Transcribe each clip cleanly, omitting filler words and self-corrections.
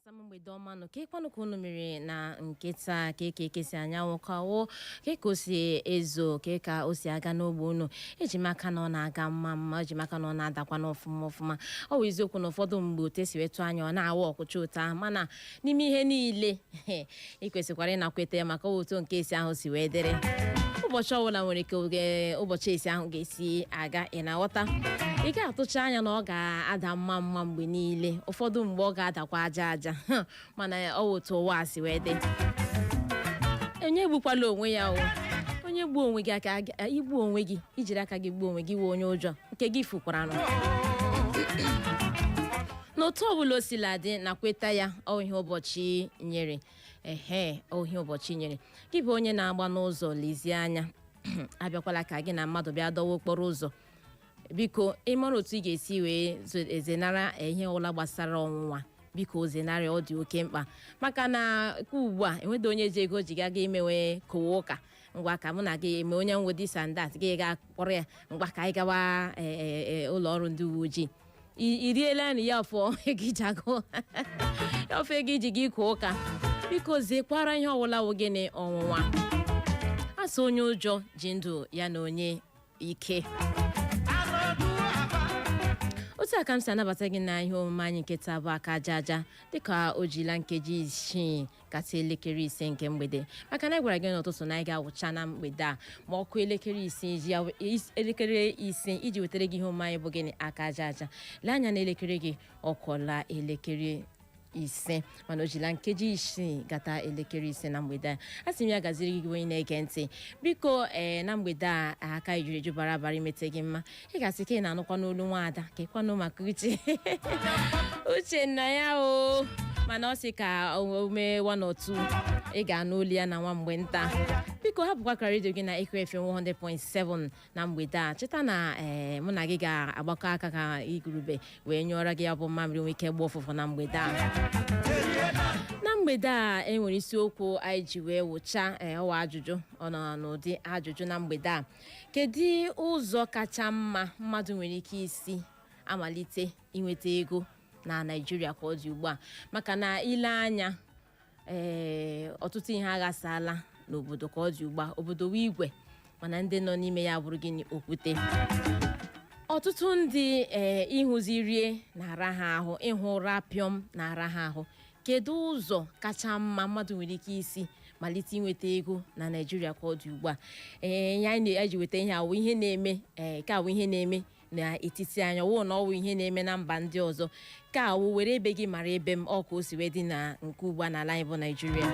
Asa m mgbede ọma nụ ka ịkwanụ ka unu mere na nke taa, ka eke eke si anyanwụ kawo, ka ka o si ezo, ka ka o si aga n'ogbe unu. Eji m aka na ọ na-aga mma mma, eji m aka na ọ na-adakwa n'ọfụma ọfụma. Ọ bụ eziokwu na ụfọdụ mgbe otu esi wetụ anya ọ na-awa ọkụcha ụtọ ahụ, mana n'ime ihe niile ị kwesịkwara ịnakweta ya maka otu nke esi ahụ si wee dịrị. Ụbọchị ọbụla nwere ka oge ụbọchị esi ahụ ga-esi aga, ị na-aghọta? Ị ga-atụcha anya na ọ ga-ada mma mma mgbe niile, ụfọdụ mgbe ọ ga-adakwa aja aja, mana ọ wụ otu ụwa a si wee dị. Onye egbukwala onwe ya o, onye gbuo onwe gị aka igbu onwe gị, ijiri aka gị gbuo onwe gị, wee onye ụjọ nke gị fukwara nụ. N'otu ọbụla o sila dị, nakweta ya, ọ ihe ụbọchị nyere. Ehe, ohi ụbọchị nyere gị bụ onye na-agba n'ụzọ, lezie anya, abịakwala ka gị na mmadụ bịa dọwa okporo ụzọ. Biko, ị mara otu ị ga-esi wee zenara ihe ọbụla gbasara ọnwụnwa, biko zenara, ọ dị oke mkpa, maka na kwa ugbu a enweghị onye ji ego ji gaga imewe kowe ụka. Ngwa, ka mụ na gị eme onye nwe this and that, gị ga kpọrọ ya, ngwa ka anyị gawa ụlọ ọrụ ndị uwe ojii. I riela nri ya fọ ego iji agụ ya ọfọ ego iji gị kụọ ụka. Biko zekwara ihe ọbụla wụ gịnị ọnwụnwa. A sị onye ụjọ ji ndụ ya na onye ike. Otu a ka m si anabata gị na ihe omume anyị nke taa bụ Aka Aja Aja, dịka o jila nkeji 6 kata elekere 5 nke mgbede, maka na anyị gwara gị n'ụtụtụ na anyị ga-awụcha na mgbede a ma ọkụ elekere 5 iji elekere 5 iji wetara gị ihe omume anyị bụ gịnị, Aka Aja Aja. Lee anya na elekere gị, ọ kụọla elekere 5, mana o jila nkeji 6 gata elekere 5 na mgbede a. A sị m ya gaziri gị, onye na-ege ntị. Biko, ee, na mgbede a aka ejuru eju bara bara imete gị mma. Ị ga-asị ka ị na-anụkwa n'olu nwaada ka ịkwanụ maka uche uche nna ya o, mana ọ sị ka o mee one or two, ị ga-anụ olu ya na nwa mgbe nta. Biko hapụkwa akara redio gị na Eko FM 100.7 na mgbede a. Cheta na ee, mụ na gị ga-agbakọ aka ka igurube wee nyụọrọ gị ya bụ mmamịrị nwee ike gba ụfụfụ na mgbede a. Na mgbede a e nwere isiokwu anyị ji wee wụcha, ee, ọwa ajụjụ, ọ nọ n'ụdị ajụjụ na mgbede a: kedu ụzọ kacha mma mmadụ nwere ike isi amalite inweta ego na Naịjirịa ka ọ dị ugbu a? Maka na ile anya, ee, ọtụtụ ihe aghasala n'obodo ka ọ dị ugbu a. Obodo wee igwe, mana ndị nọ n'ime ya bụrụ gịnị, okwute. Ọtụtụ ndị, ee, ịhụzi rie na-ara ha ahụ, ịhụ ụra pịọm na-ara ha ahụ. Kedu ụzọ kacha mma mmadụ nwere ike isi malite inweta ego na Naịjirịa ka ọ dị ugbu a? Ee, ihe anyị na-eji weta ihe awụ ihe na-eme, ee, ka awụ ihe na-eme n'etiti anyị, ọwụ na ọwụ ihe na-eme na mba ndị ọzọ, ka awụ were ebe gị mara ebe m ọ ka o si wee dị na nke ugbu a n'ala anyị bụ Naịjirịa.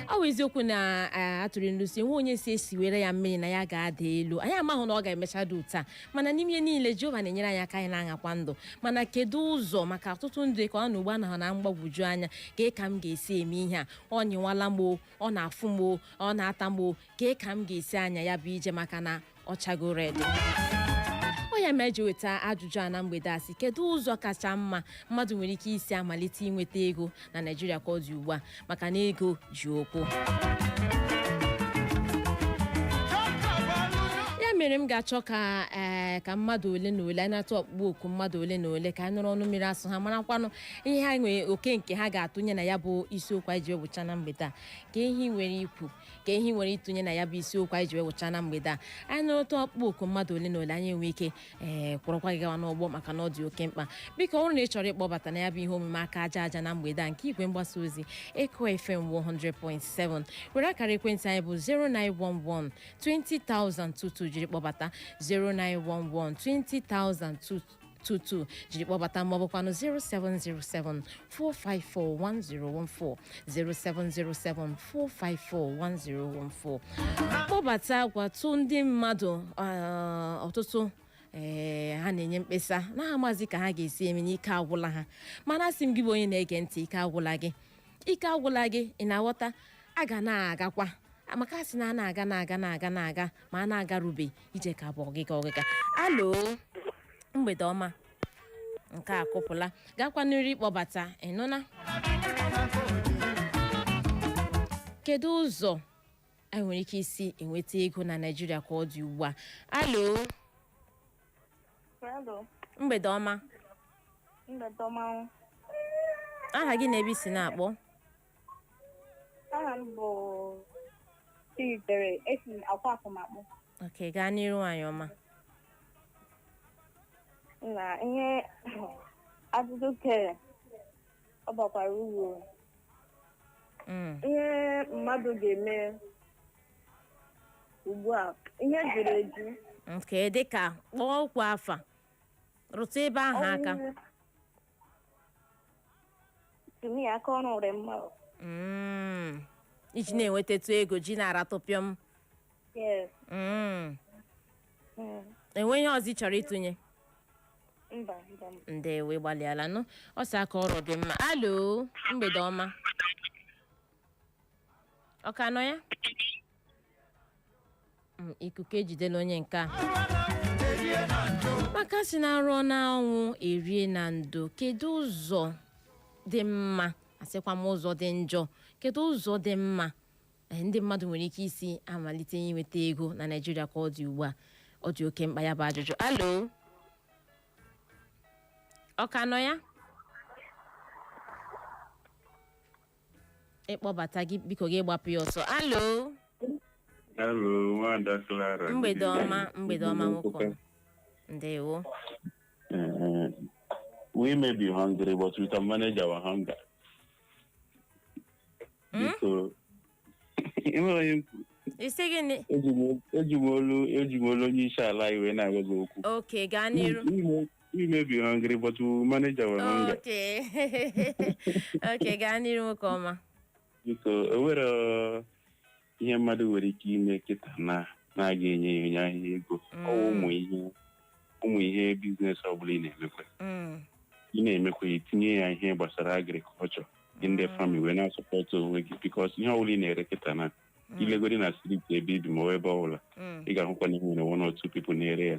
Ọ bụ eziokwu na atụrụ ilu si nwe onye si esiwere ya mmiri na ya ga-ada elu. Anyị amahụ na ọ ga-emecha dị ụta, mana n'ime ihe niile Jehova na-enyere anyị aka, anyị na-aṅakwa ndụ. Mana kedu ụzọ maka ọtụtụ ndị ka ọ na ugbu a na mgbagwoju anya ka ka m ga-esi eme ihe a? Ọ nyịwala m o, ọ na-afụ m o, ọ na-ata m o, ka ka m ga-esi anya ya bụ ije, maka na ọ chagoro ede ọ. Ya mere ji weta ajụjụ a na mgbede a, sị kedu ụzọ kacha mma mmadụ nwere ike isi amalite inweta ego na Naịjirịa ka ọ dị ugbu a, maka na ego ji okwu. Ya mere m ga-achọ ka, ee, ka mmadụ ole na ole anyị na-atụ ọkpụkpọ oku, mmadụ ole na ole ka anyị nụrụ ọnụ mmiri asụ ha, marakwanụ ihe ha nwere, oke nke ha ga-atụnye na ya bụ isiokwu anyị ji wewụcha na mgbede a. Ka ihe nwere ikwu, ka ihe nwere ịtụnye na ya bụ isiokwu anyị ji wewụcha na mgbede a. Anyị nụrụ ụtọ ọkpụkpọ oku mmadụ ole na ole, anyị enwe ike, ee, kwụrụkwa gị gawa n'ụgbọ, maka na ọ dị oke mkpa. Biko, ọ bụrụ na ị chọrọ ịkpọbata na ya bụ ihe omume Aka Aja Aja na mgbede a nke igwe mgbasa ozi Eko FM 100.7, were akara ekwentị anyị bụ 0911 20022 jiri kpọbata, 0911 20022 jiri kpọbata, ma ọ bụkwanụ 0707 454 1014, 0707 454 1014. Kpọbata, gwatụ ndị mmadụ. Ọtụtụ, ee, ha na-enye mkpesa na ha amazi ka ha ga-esi eme n'ike agwụla ha. Mana asị m gị bụ onye na-ege ntị, ike agwụla gị, ike agwụla gị. Ị na-aghọta? A ga na-agakwa, maka a sị na a na-aga na-aga na-aga na-aga, ma a na-agarube ije ka bụ ọgịga ọgịga. Alo, mgbede ọma. Nke a kụpụla, gakwa nri ịkpọbata. Ịnụna, kedu ụzọ anyị nwere ike isi enweta ego na Naịjirịa ka ọ dị ugbu a? Alo. Hello. Mgbede ọma. Mgbede ọma. Aha gị na ebe i si na-akpọ? Aha m bụ Chiditere, esi m Akwa Akụmakpụ. Ok, gaa n'iru, nwaanyị ọma. Na ihe ajụjụ kere, ọ bakwara uru. Ihe mmadụ ga-eme ugbu a, ihe juru eju. Nke dịka kpọọ okwu afa, rụtụ ebe ahụ aka. To me, aka ọrụ dị mma. Iji na-enwetatụ ego ji na-aratụ pịọm. Yes. Enwe ihe ọzọ ị chọrọ ịtụnye? Mba, mba, mba. Ndewo, ịgbalịala nụ. Ọ sị aka ọrụ dị mma. Alo, mgbede ọma. Ọ ka nọ ya? Ikuku ejidela onye nke a maka si na arụọ na ọnwụ erie na ndo. Kedu ụzọ dị mma? Asịkwa m ụzọ dị njọ. Kedu ụzọ dị mma ndị mmadụ nwere ike isi amalite inweta ego na Naịjirịa ka ọ dị ugbu a? Ọ dị oke mkpa, ya bụ ajụjụ. Alo, ọ ka nọ ya? Ịkpọbata gị, biko gị gbapụ ya ọsọ. Alo. Hello, Nwada Clara. Mgbede ọma, mgbede ọma, nwoke ọma. Ndewo. We may be hungry, but we can manage our hunger. Biko, enwere onye m kwuru. Isi gịnị? Eji m olu onye isi ala iwe na-agwa gị okwu. Ok, gaa n'iru. We may be hungry, but we will manage our hunger. Ok, gaa n'iru, nwoke ọma. Biko, o nwere ihe mmadụ nwere ike ime kịta na na-aga enye ya onye ahịa ego. Ọ wụ ụmụ ihe business ọbụla ị na-emekwa. Ị na-emekwa, itinye ya ihe gbasara agriculture ndị farming wee na-asupport onwe gị, because ihe ọbụla ị na-ere kịta na ilegodi na street ebe ibi ma ọ ebe ọbụla, ị ga-ahụkwa na ihe nwere one or two people na-ere ya.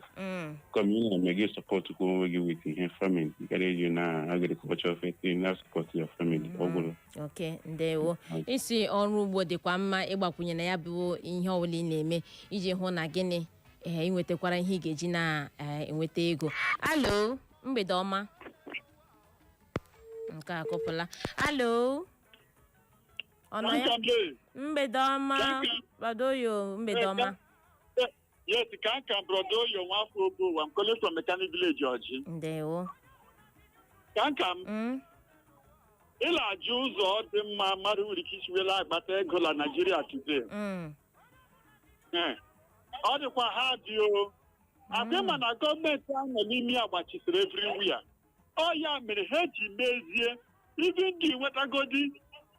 Kọm ị na-eme gị support kwa onwe gị with ihe farming, ị gara eji na agriculture fete na support your family ọ gwụla. Ok, ndewo. Isi ọrụ ugbo dịkwa mma ịgbakwunye na ya bụ ihe ọbụla ị na-eme iji hụ na gịnị, ee, ị nwetakwara ihe ị ga-eji na-enweta ego. Alo, mgbede ọma. Nke a akụpụla. Alo, ọ nọ ya? Mgbede ọma, Badoyo, mgbede ọma. Yes, Kankan Brodoyo Nwafọ Obowa, I'm calling from Mechanic Village, Ọjị. Ndewo. Kankan, ịla-ajụ ụzọ dị mma mmadụ nwere ike isi wela agbata ego na Nigeria today. Ọ dịkwa ha dị o. Abịa ma na gọọmenti ahụ nọ n'ime ya gbachisiri everywhere. Ọ ya mere ha ji mezie even dị nwetagodi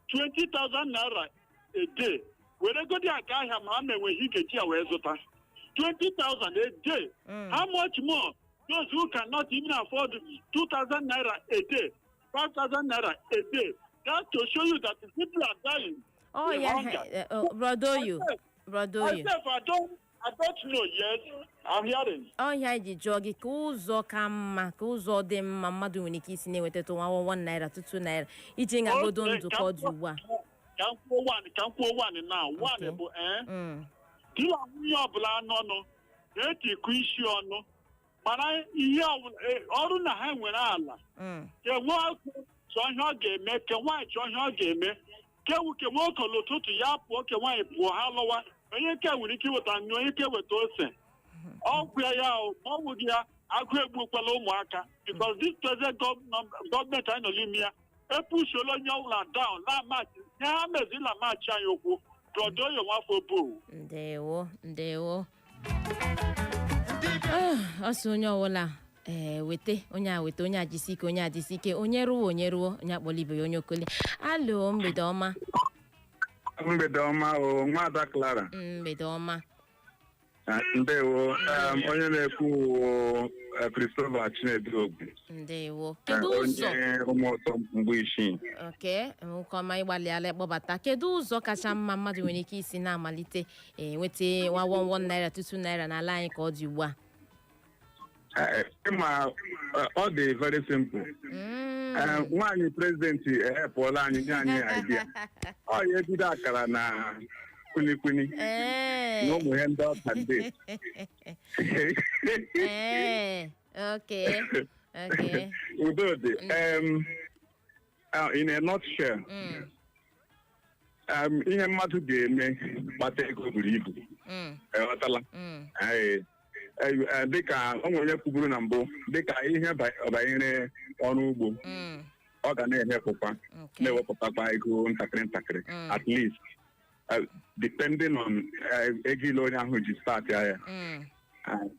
20,000 naira a day, were godi aga ahịa ma ha ma enweghị ike ji ya wee zụta 20,000 a day. How much more those who cannot even afford 2,000 naira a day, 5,000 naira a day? That's to show you that the people are dying Oh in ya. hunger. Brodoyo, Brodoyo. Myself, I don't know. Yes, I'm hearing. Ọhịa iji jụọ gị ka ụzọ ka mma, ka ụzọ dị mma mmadụ nwere ike isi na-enwetatụ nwa 1 naira, 2 naira iji ngagodo ndụ ka ọ dị ugbu a. Ka m kwuo one, ka m kwuo one now. One bụ di na nwunye ọbụla nọnụ na-etikọ isi ọnụ mana ihe ọbụla ọrụ na ha nwere ala, ke nwoke chọọ ihe ọ ga-eme, ke nwaanyị chọọ ihe ọ ga-eme, ke ke nwoke n'ụtụtụ ya pụọ, ke nwaanyị pụọ, ha lọwa, onye nke nwere ike iweta nnu, onye nke weta ose, ọgwụ ya ya o, ma ọ wụghị ya, agụ egbukwala ụmụaka, because this present gọọmenti anyị nọ n'ime ya epushola onye ọbụla down na machi ihe ha mezila machi anyị okwu. Brodoyo Nwafọ bụ. Ndewo, ndewo. Ah, ọ sị onye ọbụla ee weta, onye a weta, onye a jisi ike, onye a jisi ike, onye rụọ, onye rụọ, onye akpọla ibe ya onye okoli. Alo, mgbede ọma. Mgbede ọma o, Nwada Clara. Mgbede ọma. Ah, ndewo. Onye na-ekwu wụ, Christopher Chinedu Ogbu. Ndewo. Kedu ụzọ Onye ụmụọtọ mgbe isii. Oke nwoke ọma, ịgbalịala ịkpọbata. Kedu ụzọ kacha mma mmadụ nwere ike isi na-amalite enweta nwa 1 naira, 2 naira n'ala anyị ka ọ dị ugbu a? Ịma, ọ dị very simple. Nwaanyị president ehepụọla anyị, nye anyị idea. Ọ ya ebido akara na kwinikwini na ụmụ ihe ndị ọka ndị. Ee, okay. Udo dị. In a nutshell, ihe mmadụ ga-eme kpata ego buru ibu. Ịghọtala? Ee, dịka o nwere onye kwuburu na mbụ, dịka ihe banyere ọrụ ugbo, ọ ga na-ehepụkwa, na-ewepụtakwa ego ntakịrị ntakịrị, at least depending on ego ile onye ahụ ji start ya.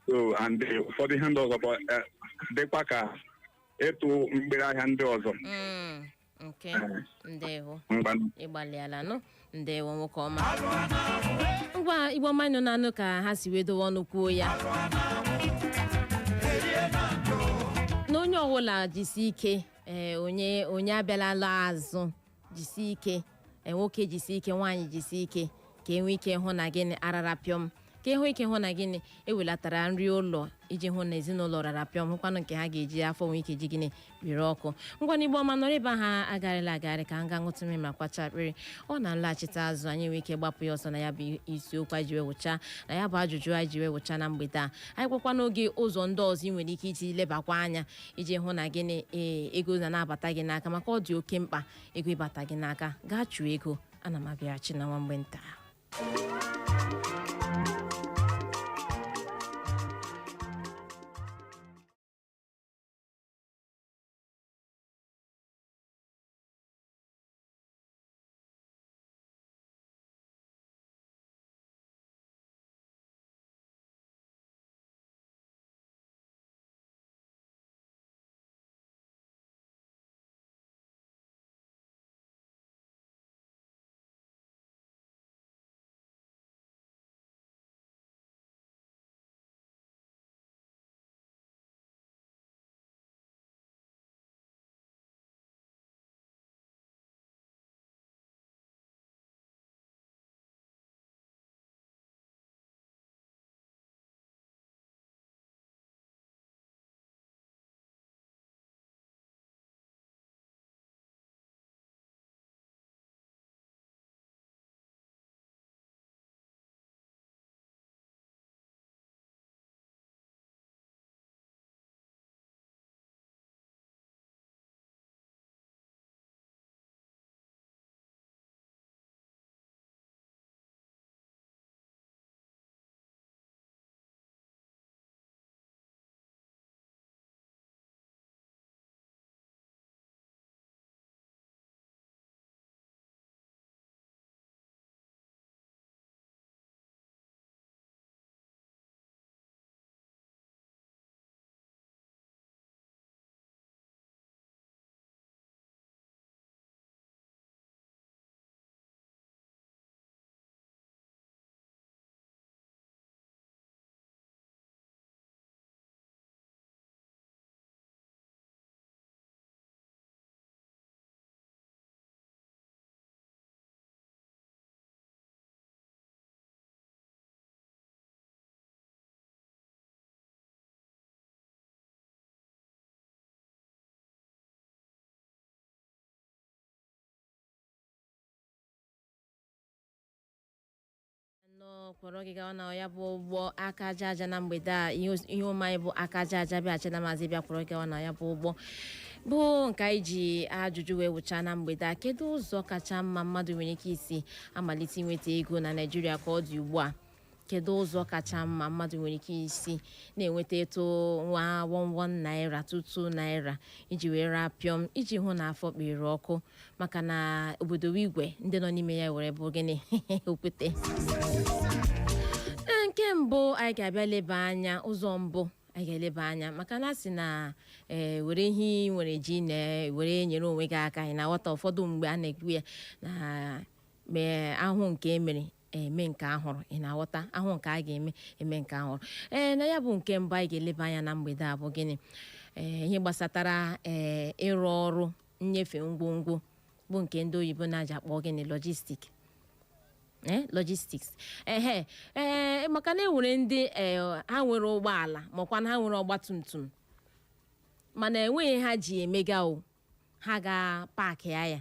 So and ụfọdụ ihe ndị ọzọ kwa, dịkwa ka ịtụ mgbere ahịa ndị ọzọ. Okay. Ndewo. Ngwanụ. Ịgbalịala nụ. Ndewo, nwoke ọma. Ngwa, Igbo ọma nọ na-anụ ka ha si wee dowe ọnụ kwuo ya na onye ọbụla jisi ike. Ee, onye abịalala azụ, jisi ike. Ee, nwoke jisi ike, nwaanyị jisi ike, ka enwee ike hụ na gịnị arara pịọm, ka enwee ike hụ na gịnị ewelatara nri ụlọ, iji hụ na ezinụlọ rara pịọm, hụkwanụ nke ha ga-eji afọ nwee ike ji gịnị kpiri ọkụ. Ngwa, n'Igbo ọma nọrọ ebe ha agarịla agarị, ka m gaa ṅụtụ mmiri ma kwacha akpịrị. Ọ na nlaghachite azụ, anyị nwee ike gbapụ ya ọsọ na ya bụ isiokwu anyị ji wee wụcha, na ya bụ ajụjụ anyị ji wee wụcha na mgbede a. Anyị kwakwa n'oge ụzọ ndị ọzọ ị nwere ike iji lebakwa anya iji hụ na gịnị, ee, ego na na-abata gị n'aka, maka ọ dị oke mkpa ego ịbata gị n'aka. Gaa chụọ ego. Ana m abịaghachi na nwa mgbe nta. Nnọọ, kpọrọ gị gawa na ya bụ ụgbọ aka aja aja na mgbede a. Ihe ụma anyị bụ aka aja aja bịaghachi na maazị bịa kpọrọ gị gawa na ya bụ ụgbọ, bụ nke anyị ji ajụjụ wee wụcha na mgbede a: kedu ụzọ kacha mma mmadụ nwere ike isi amalite inweta ego na Naịjirịa ka ọ dị ugbu a? Kedu ụzọ kacha mma mmadụ nwere ike isi na-enweta eto nwa 11 naira, 22 naira, iji wee rapịọm, iji hụ na afọ kpere ọkụ, maka na obodo igwe ndị nọ n'ime ya were bụ gịnị okwute? Ee, nke mbụ anyị ga-abịa leba anya, ụzọ mbụ anyị ga-eleba anya, maka na a sị na ee, were ihe ị nwere ji na were nyere onwe gị aka. Anyị na-aghọta ụfọdụ mgbe a na-ekwu ya na mee ahụ nke emere eme nke ahụrụ. Ị na-aghọta? Ahụ nke a ga-eme eme nke ahụrụ. Ee, na ya bụ nke mbụ anyị ga-eleba anya na mgbede a bụ gịnị? Ee, ihe gbasatara ee ịrụ ọrụ nnyefe ngwongwo, bụ nke ndị oyibo na-aji akpọ gịnị? Logistic, logistics. Ehe, ee, maka na enwere ndị ee ha nwere ụgbọala, makwa na ha nwere ọgba tum tum, mana enweghị ha ji emega o ha ga paakị ya ya,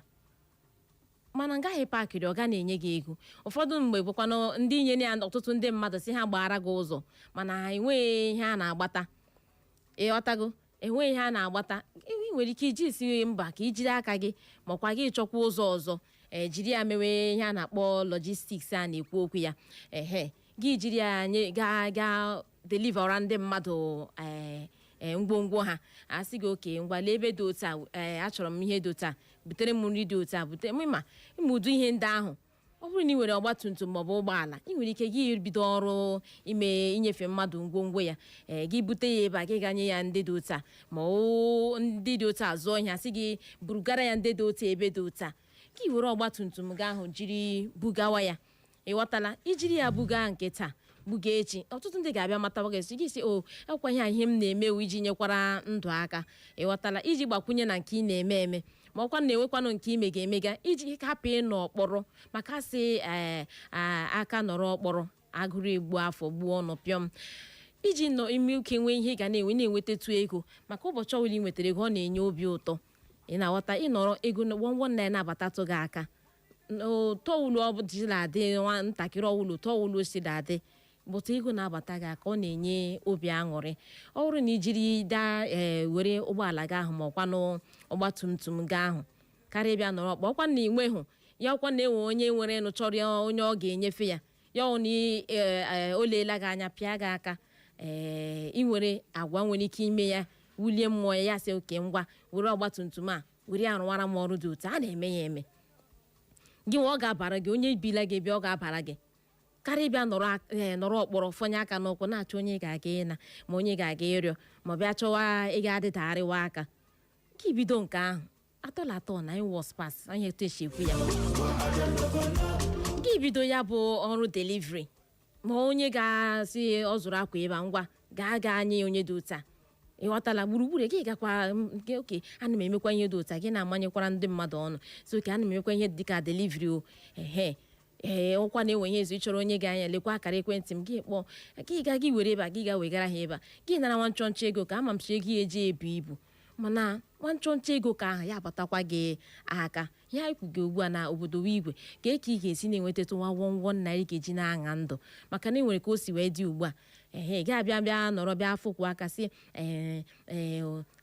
mana ngaghị paakịrị, ọ ga na-enye gị ego. Ụfọdụ mgbe bụkwanụ ndị nyere ya ọtụtụ ndị mmadụ si ha gbara gị ụzọ, mana ha enweghị ihe a na-agbata. Ịghọtago? Enweghị ihe a na-agbata. Ị nwere ike iji isi mba ka ijiri aka gị, makwa gị chọkwa ụzọ ọzọ, ee, jiri ya mewe ihe a na-akpọ logistics a na-ekwu okwu ya. Ehe, gị jiri ya nye gaa gaa delivera ndị mmadụ, ee, ngwongwo ha. Asị gị, oke ngwa, lee ebe dị otu a, ee, achọrọ m ihe dị otu a, butere m nri dị otu a, butere m ịma ịma ụdị ihe ndị ahụ. Ọ bụrụ na ị nwere ọgbatumtum maọbụ ụgbọala, ị nwere ike gị bido ọrụ ime inyefe mmadụ ngwongwo ya. Ee, gị bute ya ebe a, gị ganye ya ndị dị otu a, ma ọ ndị dị otu a zụọ ihe, asị gị burugara ya ndị dị otu ebe dị otu a, ka ị were ọgbatumtum gị ahụ jiri bugawa ya. Ịghọtala? Ijiri ya buga nke taa, buga echi, ọtụtụ ndị ga-abịa matawa gị, sị gị, sị o akwa ihe a, ihe m na-emewu iji nyekwara ndụ aka. Ịghọtala? Iji gbakwunye na nke ị na-eme eme, ma ọkwa na-enwekwanụ nke ime ga-emega, iji hapụ ịnọ ọkpọrọ, maka sị ee, aka nọrọ ọkpọrọ, agụrụ egbu afọ gbuo ọnụ pịọm. Iji nọ ime uke nwee ihe ị ga na-enwe na-enwetatụ ego, maka ụbọchị ọbụla ị nwetara ego, ọ na-enye obi ụtọ. Ị na-aghọta? Ịnọrọ ego wọnwọ na na-abatatụ gị aka, ụtọ ụlọ ọ dịla adị, nwa ntakịrị ọwụlụ ụtọ ọwụlụ si adị bụta ego na-abata gị aka, ọ na-enye obi aṅụrị. Ọ bụrụ na i jiri daa, ee, were ụgbọala gị ahụ ma ọkwanụ ọgbatumtum gị ahụ, karịa ịbịa nọrọ ọkpọ ọkwa na inwehụ ya, ọkwa na-enwe onye nwere nụ chọrọ onye ọ ga-enyefe ya, ya ọ na o leela gị anya, pịa gị aka. Ee, ị nwere agwa nwere ike ime ya wulie mmụọ ya, ya sị, oke ngwa, were ọgbatumtum a were arụwara m ọrụ dị otu a na-eme ya eme gị nwa, ọ ga-abara gị, onye bila gị bịa, ọ ga-abara gị, karịa ịbịa nọrọ nọrọ ọkpọrọ, fọnye aka n'ụkwụ, na-achọ onye ga-aga ịna, ma onye ga-aga ịrịọ, ma ọ bịa chọwa ịga adịdagharịwa aka ka ibido nke ahụ atọla atọ na wọs pas ihe etu esi ekwu ya. Gị bido ya bụ ọrụ delivery, ma onye ga-asị ọ zụrụ akwa ebe a, ngwa, gaa gaa nye onye dị otu a. Ịghọtala? Gburugburu gị gakwa gị, oke ana m emekwa ihe dị otu a, gị na-amanyekwara ndị mmadụ ọnụ, so oke ana m emekwa ihe dịka delivery o. Ehe, ee, ọkwa na-enwe ihe ezu ịchọrọ onye ga-anya, lekwa akara ekwentị m, gị kpọọ, gị ga gị were ebe a, gị ga wegara ha ebe a, gị nara nwa nchọnchọ ego ka ama m si ego ya eji ebu ibu, mana nwa nchọnchọ ego ka ahụ ya abatakwa gị aka. Ya ikwugo ugbu a na obodo igwe ka ị ga-esi na-enwetatụ nwa wọnwọ naira ị ga-eji na-aṅa ndụ, maka na enwere ka o si wee dị ugbu a. Ehe, ga-abịa bịa nọrọ bịa fụkwụ aka sị, ee, ee,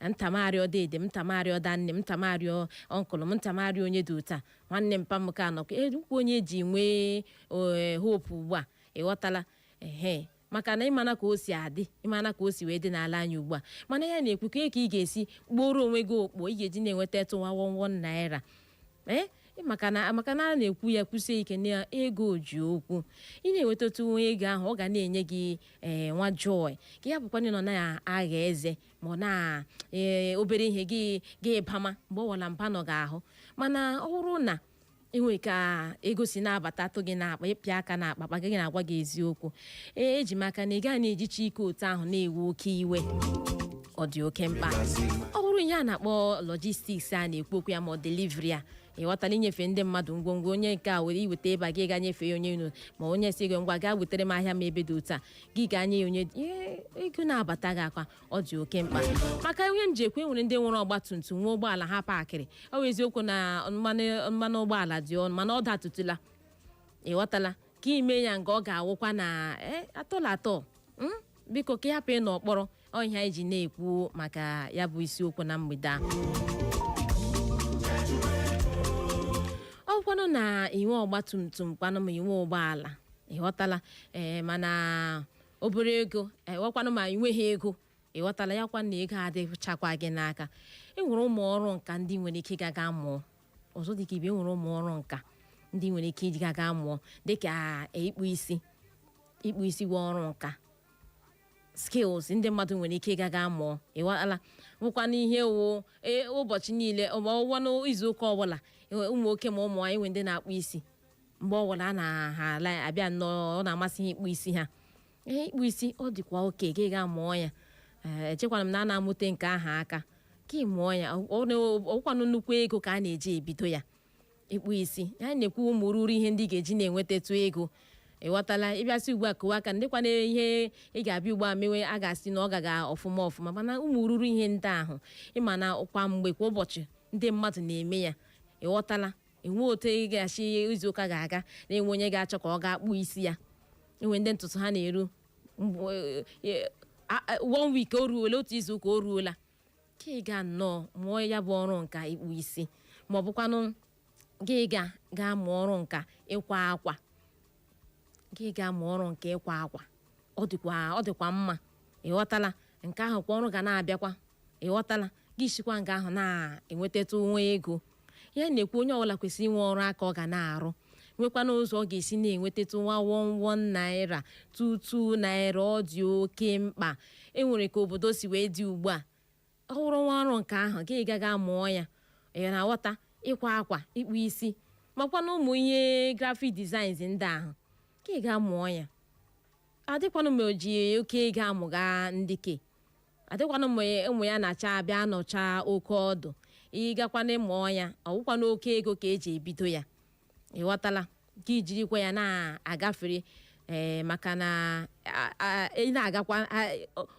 ntamarịọ dede m, ntamarịọ danne m, ntamarịọ uncle m, ntamarịọ onye dị otu a, nwanne m, pam ka nọkwa ekwu onye ji nwee hope ugbu a. Ịghọtala? Ehe, maka na ịmana ka o si adị, ịmana ka o si wee dị n'ala anyị ugbu a, mana ya na-ekwu ka ị ga-esi gboro onwe gị okpo ị ga-eji na-enweta tụwa wọnwọ naira. Ee, maka na a na-ekwu ya kwụsie ike na ego ji okwu. Ị na-enwetatụ nwa ego ahụ, ọ ga na-enye gị, ee, nwa joy, ka ya bụkwa nọ na-agha eze, ma ọ na ee obere ihe gị gị bama mgbe ọ wala mba nọ gị ahụ. Mana ọ bụrụ na enwe ka ego si na-abata tụ gị n'akpa, ịpịa aka n'akpa akpa gị na-agwa gị eziokwu, ee, eji m aka na ị gaghị na-ejicha ike otu ahụ na-ewe oke iwe. Ọ dị oke mkpa. Ọ bụrụ ihe a na-akpọ logistics a na-ekwu okwu ya, ma ọ delivery a, ịghọtala? Inyefe ndị mmadụ ngwongwo, onye nke a were iweta ebe a, gị ga nyefee ya onye unu, ma onye si gị ngwa, gaa wetere m ahịa m ebe dị otu a, gị ga nye ya onye ego na-abata gị akwa. Ọ dị oke mkpa, maka ihe m ji ekwe, nwere ndị nwere ọgba tum tum, nwe ụgbọala ha paakịrị. Ọ bụ eziokwu na mmanụ ụgbọala dị ọnụ, mana ọ datụtụla. Ịghọtala? Ka ime ya nga ọ ga-awụkwa na atọla atọ. Biko, ka ị hapụ ịnọ ọkpọrọ ọhịa anyị ji na-ekwu maka ya bụ isiokwu na mgbede a. Ọ bụkwanụ na inwe ọgba tum tum kwanụ, ma inwe ụgbọala, ịghọtala? Ee, mana obere ego ewekwanụ, ma inweghị ego. Ịghọtala? Ya kwa na ego adịchakwa gị n'aka, e nwere ụmụ ọrụ nka ndị nwere ike ịga ga mụọ ọzọ, dịka ibe e nwere ụmụ ọrụ nka ndị nwere ike iji ga mụọ, dịka ịkpụ isi. Ịkpụ isi bụ ọrụ nka, skills ndị mmadụ nwere ike ịga ga mụọ. Ịghọtala? Bụkwa ihe wụ ụbọchị niile ma ọwụwa n'izu ụka ọbụla, ụmụ nwoke ma ụmụ nwaanyị nwe ndị na-akpụ isi, mgbe ọbụla a na ha ala abịa nnọọ, ọ na-amasị ha ịkpụ isi ha. Ee, ịkpụ isi ọ dịkwa oke ka ị ga mụọ ya. Ee, echekwara m na a na-amụte nke ahụ aka ka ị mụọ ya. Ọkwanụ nnukwu ego ka a na-eji ebido ya. Ịkpụ isi ya na-ekwu, ụmụ ruru ihe ndị ga-eji na-enwetatụ ego. Ịghọtala? Ịbịasị ugbu a kụwa aka ndịkwana ihe ị ga-abịa ugbu a mewe, a ga-asị na ọ gaga ọfụma ọfụma, mana ụmụ ruru ihe ndị ahụ, ịma na kwa mgbe, kwa ụbọchị, ndị mmadụ na-eme ya. Ịghọtala? Enwe otu ị ga-achị izu ụka ga-aga na-enwe onye ga-achọ ka ọ gaa kpụọ isi ya. Enwe ndị ntutu ha na-eru one week o ruola, otu izu ụka o ruola. Ka ị ga nnọọ mụọ ya bụ ọrụ nka ịkpụ isi, ma ọ bụkwanụ gị ga mụọ ọrụ nka ịkwa akwa, gị ga mụọ ọrụ nka ịkwa akwa. Ọ dịkwa mma, ịghọtala? Nke ahụ kwa ọrụ ga na-abịakwa, ịghọtala? Gị sikwa nke ahụ na-enwetatụ nwa ego. Ya na-ekwu, onye ọbụla kwesịrị inwe ọrụ aka ọ ga na-arụ, nwekwana ụzọ ọ ga-esi na-enwetatụ nwa 1 1 naira, 2 2 naira. Ọ dị oke mkpa. Enwere ka obodo si wee dị ugbu a. Ọ hụrụ nwa ọrụ nke ahụ, gị gaga mụọ ya. Ị na-aghọta? Ịkwa akwa, ịkpụ isi, makwana ụmụ ihe graphic designs ndị ahụ, ka ị ga mụọ ya. Adịkwanụ ma o ji oke ego amụga ndị ke, adịkwanụ ma ụmụ ya na-acha abịa nọcha oke ọdụ. Ịgakwana mụọ ya, ọwụkwana oke ego ka eji ebido ya, ịghọtala? Ka ijirikwa ya na-agafere, ee, maka na ị na-agakwa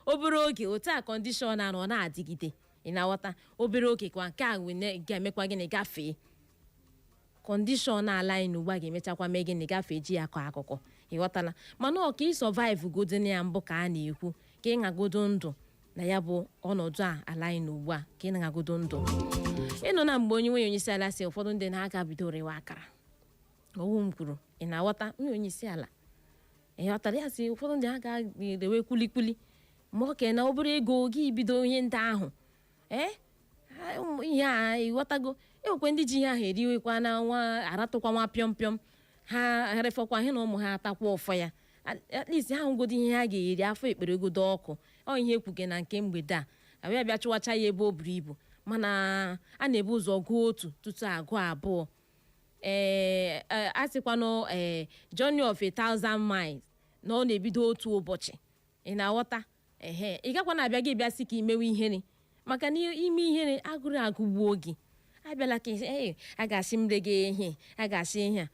obere oge otu a, condition a na ọ na-adịgide, ị na-aghọta? Obere oge kwa, nke a ga-emekwa gịnị? Gafee. Condition ala anyị n'ugbu a ga-emechakwa mee gịnị? Gafee. Ji ya kọọ akụkọ, ịghọtala? Mana ọ ka ị survive godin ya mbụ ka a na-ekwu, ka ị ṅagodo ndụ na ya bụ ọnọdụ a ala anyị n'ugbu a, ka ị na-agodo ndụ. Ịnụ na mgbe onye nwunye onye isi ala si ụfọdụ ndị na-aga bido rewa akara owu m kwuru, ị na-aghọta? Nwunye onye isi ala, ị ghọtara ya? Si ụfọdụ ndị aga rewe kwulikwuli, ma ọ ke na obere ego gị bido ihe ndị ahụ, ee, ihe a, ịghọtago? Enwekwa ndị ji ihe ahụ eriwekwa na nwa aratụkwa nwa pịọm pịọm, ha refọkwa ihe na ụmụ ha atakwa ụfọ ya. At least ha hụgodo ihe ha ga-eri, afọ ekpere godo ọkụ. Ọ ihe ekwuge na nke mgbede a, abịa bịa chụwacha ya ebe o buru ibu, mana a na-ebu ụzọ gụọ otu tutu agụọ abụọ. Ee, a sịkwanụ, ee, journey of a thousand miles na ọ na-ebido otu ụbọchị, ị na-aghọta? Ehe, ị gakwa na-abịa gị bịa sị ka imewe ihere, maka na ime ihere agụrụ agụgbuo gị. Abịala ka ee, a ga-asị m gị ihe a ga-asị ihe a.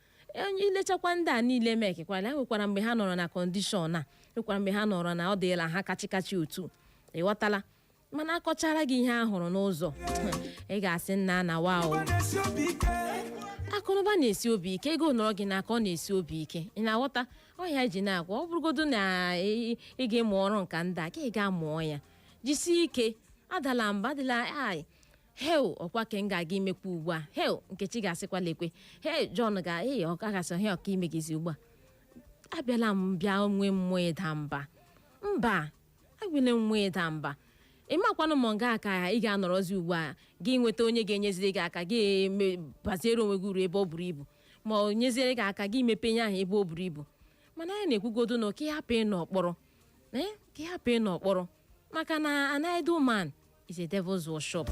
Onye ilechakwa ndị a niile mekekwala ha, nwekwara mgbe ha nọrọ na condition a, nwekwara mgbe ha nọrọ na ọ dịla ha kachikachi otu, ịghọtala? Mana akọchara gị ihe a hụrụ n'ụzọ, ị ga-asị nna na wa o. Akụnụba na-esi obi ike, ego nọrọ gị n'aka, ọ na-esi obi ike, ị na-aghọta? Ọhịa ji na-agwa, ọ bụrụgodo na ị ga-emụ ọrụ nka ndị a, ka ị ga-amụọ ya, jisie ike, adala mba, adịla ai hel. Ọkwa ke m ga-aga imekwa ugbu a, hel, Nkechi ga-asịkwa lekwe he, John ga ee, ọ gasị he ọka imegizi ugbu a. Abịala m bịa nwee mmụọ ịda mba, mba, agwele mmụọ ịda mba. Ị makwanụ ma nga aka ị ga-anọrọzi ugbu a, gị nweta onye ga-enyeziri gị aka, gị baziere onwe gị uru ebe ọ buru ibu, ma ọ nyeziere gị aka gị mepe nye ahụ ebe o buru ibu. Mana anyị na-ekwugodo na ka ị hapụ ịnọ ọkpọrọ, ee, ka ị hapụ ịnọ ọkpọrọ, maka na an idle man is a devil's workshop.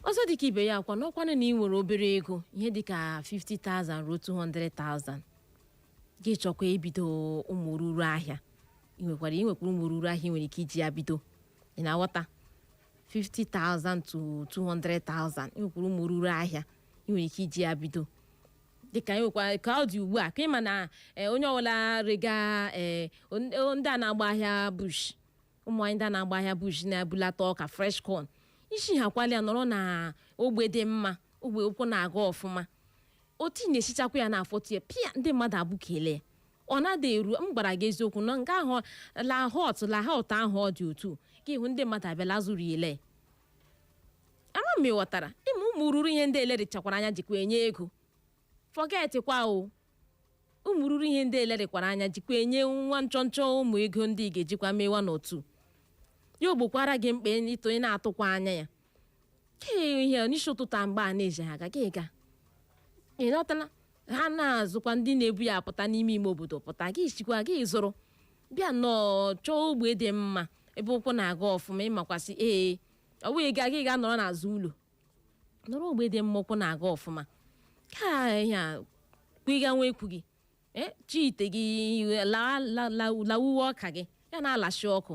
Ọzọ dịka ibe ya akwa n'ọkwanụ na ị nwere obere ego, ihe dịka 50,000 ruo 200,000, gị chọkwa ibido ụmụ ruru ahịa, ị nwekwara ụmụ ruru ahịa ị nwere ike iji ya bido, ị na-aghọta? 50,000 to 200,000, ị nwekwara ụmụ ruru ahịa ị nwere ike iji ya bido. Dịka ị nwekwa ka ọ dị ugbu a, ka ịma na onye ọbụla rega, ndị a na-agba ahịa bush, ụmụ anyị ndị a na-agba ahịa bush na-ebulata ọka, fresh corn, isi ha kwali ya nọrọ na ogbe dị mma, ogbe ụkwụ na-aga ọfụma, otu ị na-esichakwa ya na-afọtụ ya pịa, ndị mmadụ abụkele ya, ọ na-ada eru. M gwara gị eziokwu na nke ahụ la hot la hot ahụ, ọ dị otu ka ịhụ ndị mmadụ abịala zụrụ ile. Ama m ịghọtara? Ịma ụmụ ruru ihe ndị elerichakwara anya jikwa enye ego. Forget kwa o, ụmụ ruru ihe ndị elerikwara anya jikwa enye nwa nchọnchọ ụmụ ego ndị ị ga-ejikwa mewa n'otu ya ogbokwara gị mkpa ịtụ ị na-atụkwa anya ya ke ihe n'isi ụtụtụ a mgbe a na-eji ha aga gị ga, ị lọtala, ha na-azụkwa. Ndị na-ebu ya apụta n'ime ime obodo pụta, gị chikwa gị zụrụ bịa nnọọ chọọ ogbe dị mma ebe ụkwụ na-aga ọfụma. Ịmakwasị, ee, ọ bụghị ga gị ga nọrọ n'azụ ụlọ, nọrọ ogbe dị mma, ụkwụ na-aga ọfụma, ka ihe a kwịga nwa ekwu gị, chi ite gị lawuwe ọka gị ya na-alashi ọkụ.